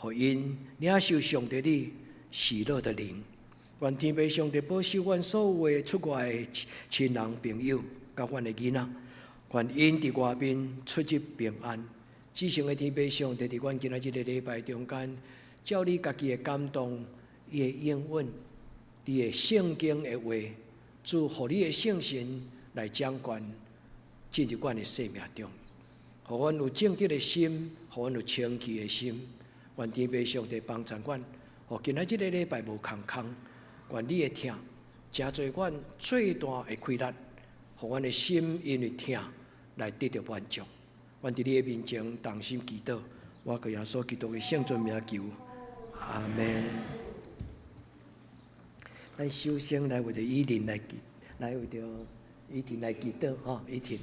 予𪜶領受上帝你喜樂的靈。願天父上帝保守阮所有的出外的親人朋友，佮阮的囡仔，願𪜶佇外面出入平安。至聖的天父上帝，佇阮今仔這个禮拜中間，照你家己的感動，伊的應允，你的聖經的話，主予你的聖神來掌權，進入阮的生命中，予阮有正直的心，予阮有清氣的心。願天父上帝幫助阮，予今仔這個禮拜無空空。願你的疼，成做阮最大的氣力，予阮的心因為疼來得著滿足。阮佇你的面前同心祈禱，我靠耶穌基督的聖尊名求，阿門。咱首先來為著以琳來祈，來為著以婷來祈禱吼，以婷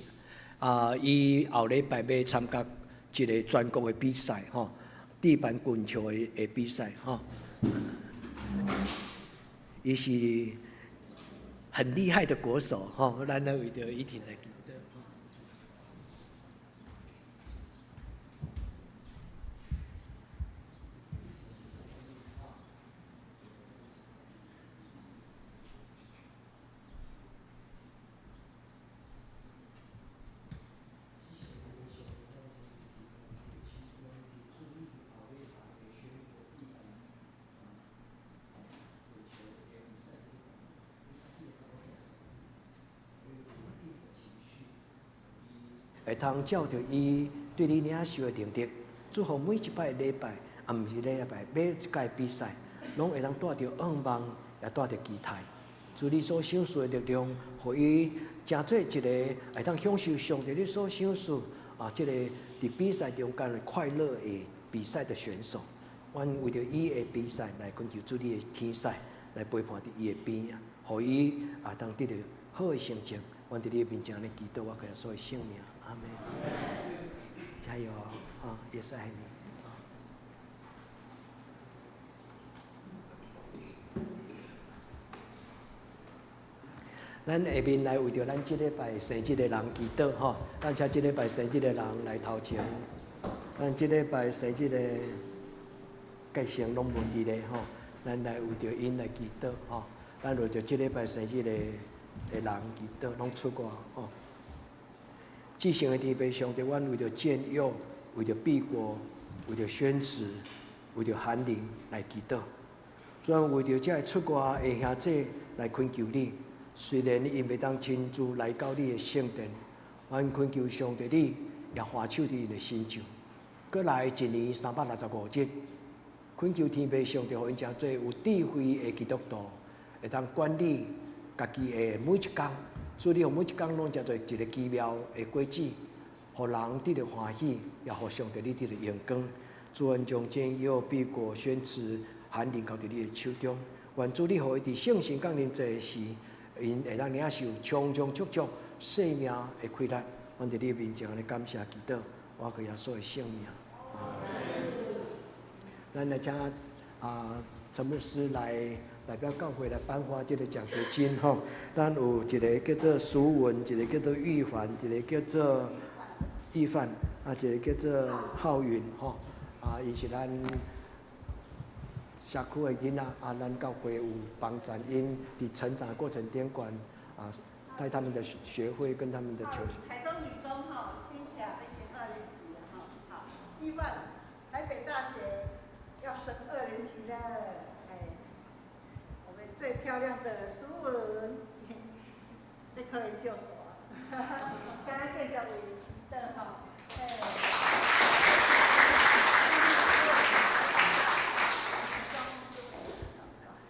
啊，伊後禮拜欲參加一個全國的比賽吼，地板滾球的比賽吼。伊是很厲害的國手吼，咱來為著以婷來祈禱。會通照著伊對你領受的能力，祝福每一擺禮拜，也毋是禮拜，每一屆比賽，攏會當帶著願望，也帶著期待。主你所賞賜的力量，予伊成做一個會當享受上帝你所賞賜啊，這個佇比賽中間的快樂的比賽的選手。阮為著伊的比賽來懇求主你的天使來陪伴佇伊的邊，予伊啊當得著好的成績。阮佇你的面前來祈禱，我靠耶穌的聖名，阿門。加油啊！耶穌愛你。咱下面來為著咱這禮拜生日的人祈禱吼，咱請這禮拜生日的人來頭前。咱這禮拜生日的結成攏無佇咧吼，咱來為著𪜶來祈禱吼。咱為著這禮拜生日的的人祈禱，攏出外吼。至聖的天父上帝，阮為著建佑，為著畢國，為著宣慈，為著韓林來祈禱。主啊，為著這个出外的兄弟來懇求你。雖然𪜶袂當親自來到你的聖殿，阮懇求上帝你也保守佇𪜶的身上。閣來一年365日，懇求天父上帝，予𪜶成做有智慧的基督徒，會當管理家己的每一工。主你予每一工攏成做一個奇妙的果子，予人得著歡喜，也予上帝你得著榮光。主，阮將建佑、畢國、宣慈、韓林交佇你的手中，願主你予伊佇聖神降臨節時，𪜶會當領受充充足足生命的氣力。阮佇你面前來感謝祈禱，我靠耶穌的聖名。咱來請啊陳牧師來代表教會來頒發這個獎學金吼。咱有一個叫做淑文，一個叫做玉凡，一個叫做玉范，啊，一個叫做浩雲吼。啊，𪜶是咱社區的囡仔，啊，咱教會有幫贊𪜶佇成長的過程頂懸，啊，帶他們的學會跟他們的球。台中女中吼，新徛已經二年級了吼，好，玉范，台北大學要升二年級了，哎，我們最漂亮的淑文，在考研究所，現在繼續為的吼，哎。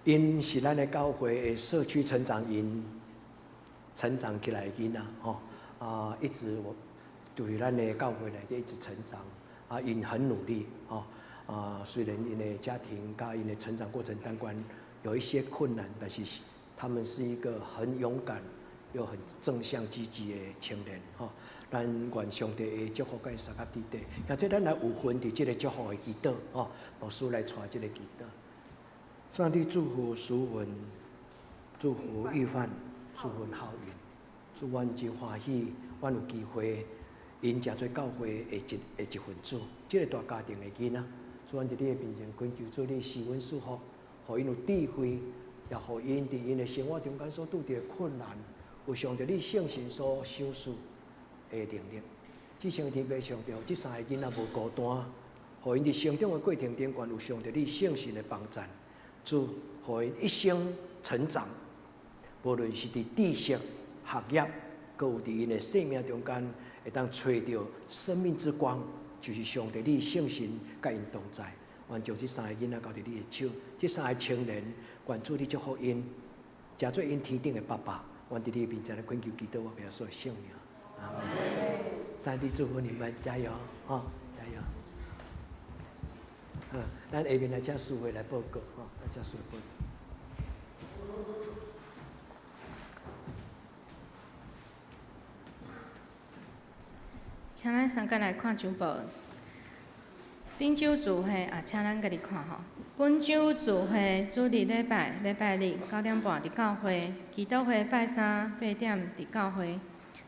𪜶是咱的教會的社區成長營成長起來的囡仔吼，啊，一直我對咱的教會內底一直成長，啊，𪜶很努力吼，啊，雖然𪜶的家庭佮𪜶的成長過程當中有一些困難，但是他們是一個很勇敢又很正向積極的青年吼。咱願上帝的祝福佮𪜶相佮佇底，或者咱來有份佇這個祝福的祈禱吼，牧師來帶這個祈禱。上帝祝福淑文，祝福玉范，祝福浩雲。主，阮真歡喜，阮有機會，𪜶成做教會的一份子，這個大家庭的囡仔。主，阮佇你的面前懇求主，你賜阮賜福，予𪜶有智慧，也予𪜶佇𪜶的生活中間所拄著的困難，有上帝你聖神所賞賜的能力。至聖天父上帝，這三个囡仔無孤單，予𪜶佇成長的過程頂懸有上帝你聖神的幫贊。主，予𪜶一生成長，無論是佇知識、學業，閣有佇𪜶的生命中間，會當揣著生命之光，就是上帝你聖神佮𪜶同在。願將這三個囡仔交佇你的手，這三個青年，願主你祝福𪜶，成做𪜶天頂的爸爸。願佇你面前來懇求祈禱，我耶穌的聖名。阿門。上帝祝福你們，加油，哈，加油。嗯，咱下面來請淑慧來報告，吼，來請淑慧報告。請咱三個來看周報。頂週聚會也請咱家己看吼。本週聚會主日禮拜禮拜日9點半佇教會，祈禱會拜三8點佇教會。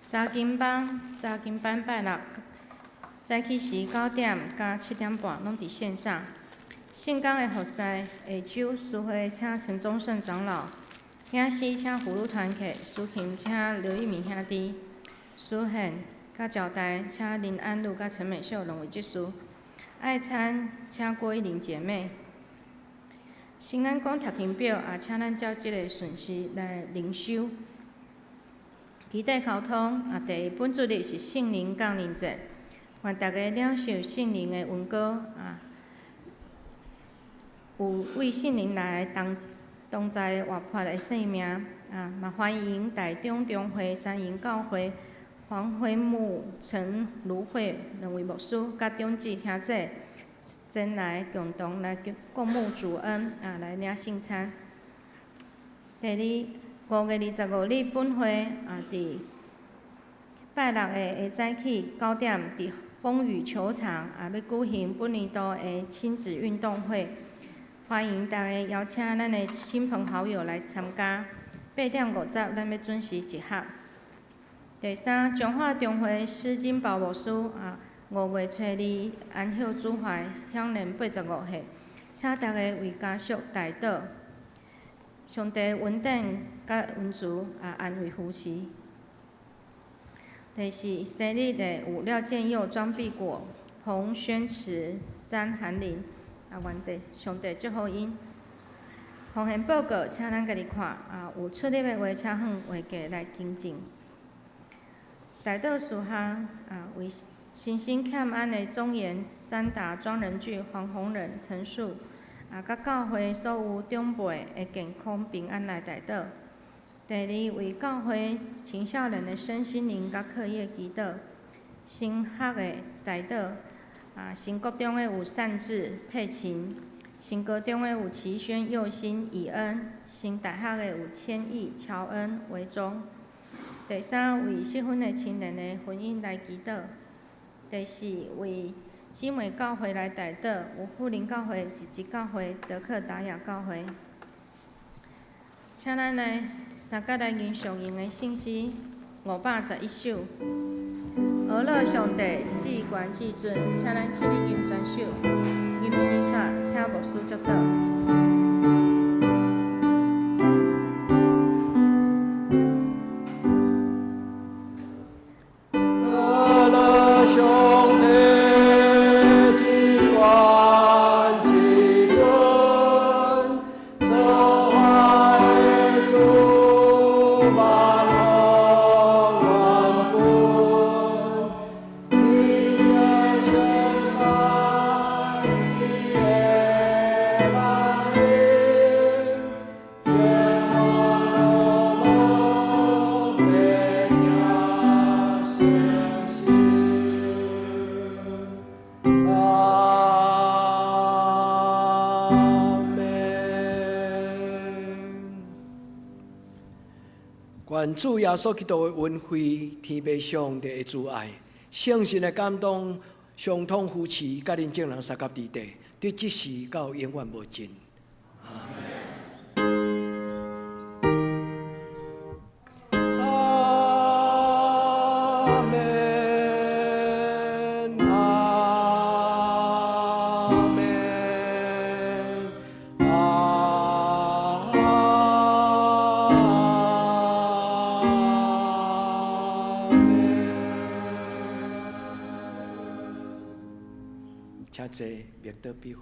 查經班查經班拜六早起時9點佮7點半攏佇線上。聖工的服侍下週司會請陳宗勝長老，影師請葫蘆團契，司琴請劉一鳴兄弟，司獻佮招待請林安祿佮陳美秀兩位執事，愛餐請郭一玲姐妹。新安宮讀經表也請咱照這個順序來靈修。期待溝通啊！第二本主日是聖靈降臨節，願大家領受聖靈的恩膏啊！有為聖靈來同同在活潑的生命啊！嘛歡迎台中中會三營教會黃輝木、陳如慧兩位牧師佮長子兄姐前來共同來共沐主恩啊，來領聖餐。第二，5月25日，本會啊，佇拜六的下早起9點，佇風雨球場啊，欲舉行本年度的親子運動會，歡迎大家邀請咱的親朋好友來參加。8點50，咱欲準時集合。第三，彰化中會施金寶牧師啊，5月初2安息主懷，享年85歲，請大家為家屬代禱。上帝恩典佮恩慈啊，安慰扶持。第四，生日的有廖建佑、莊碧果、彭宣慈、詹涵玲，啊，願得上帝祝福𪜶。奉獻報告，請咱家己看啊，有出入的話，請向會計來更正。代禱事項啊，為身心欠安的莊嚴、詹達、莊仁俊、黃宏仁、陳樹。啊，佮教會所有長輩的健康平安來代禱。第二，為教會青少年的身心靈佮課業祈禱。升學的代禱。啊，新國中的有善志、佩琴；新高中的有齊軒、佑興、以恩；新大學的有千億、喬恩、維中。第三，為適婚的青年的婚姻來祈禱。第四，為姊妹教會來代禱，有富林教會、集集教會、德克達雅教會。請咱來三甲來吟誦用的聖詩511首。呵咾上帝至懸至尊，請咱起立吟宣首，吟詩煞，請牧師祝禱。呵咾上帝至懸至尊，造化的主萬王萬軍，伊的聖山，伊的萬民，耶和華百姓心。阿門。願主耶穌基督的恩惠、天父上帝的慈愛、聖神的感動、相通扶持，佮恁眾人相佮佇底，對這時到永遠無盡。阿門。阿門。阿門。阿門。請坐，默禱必會。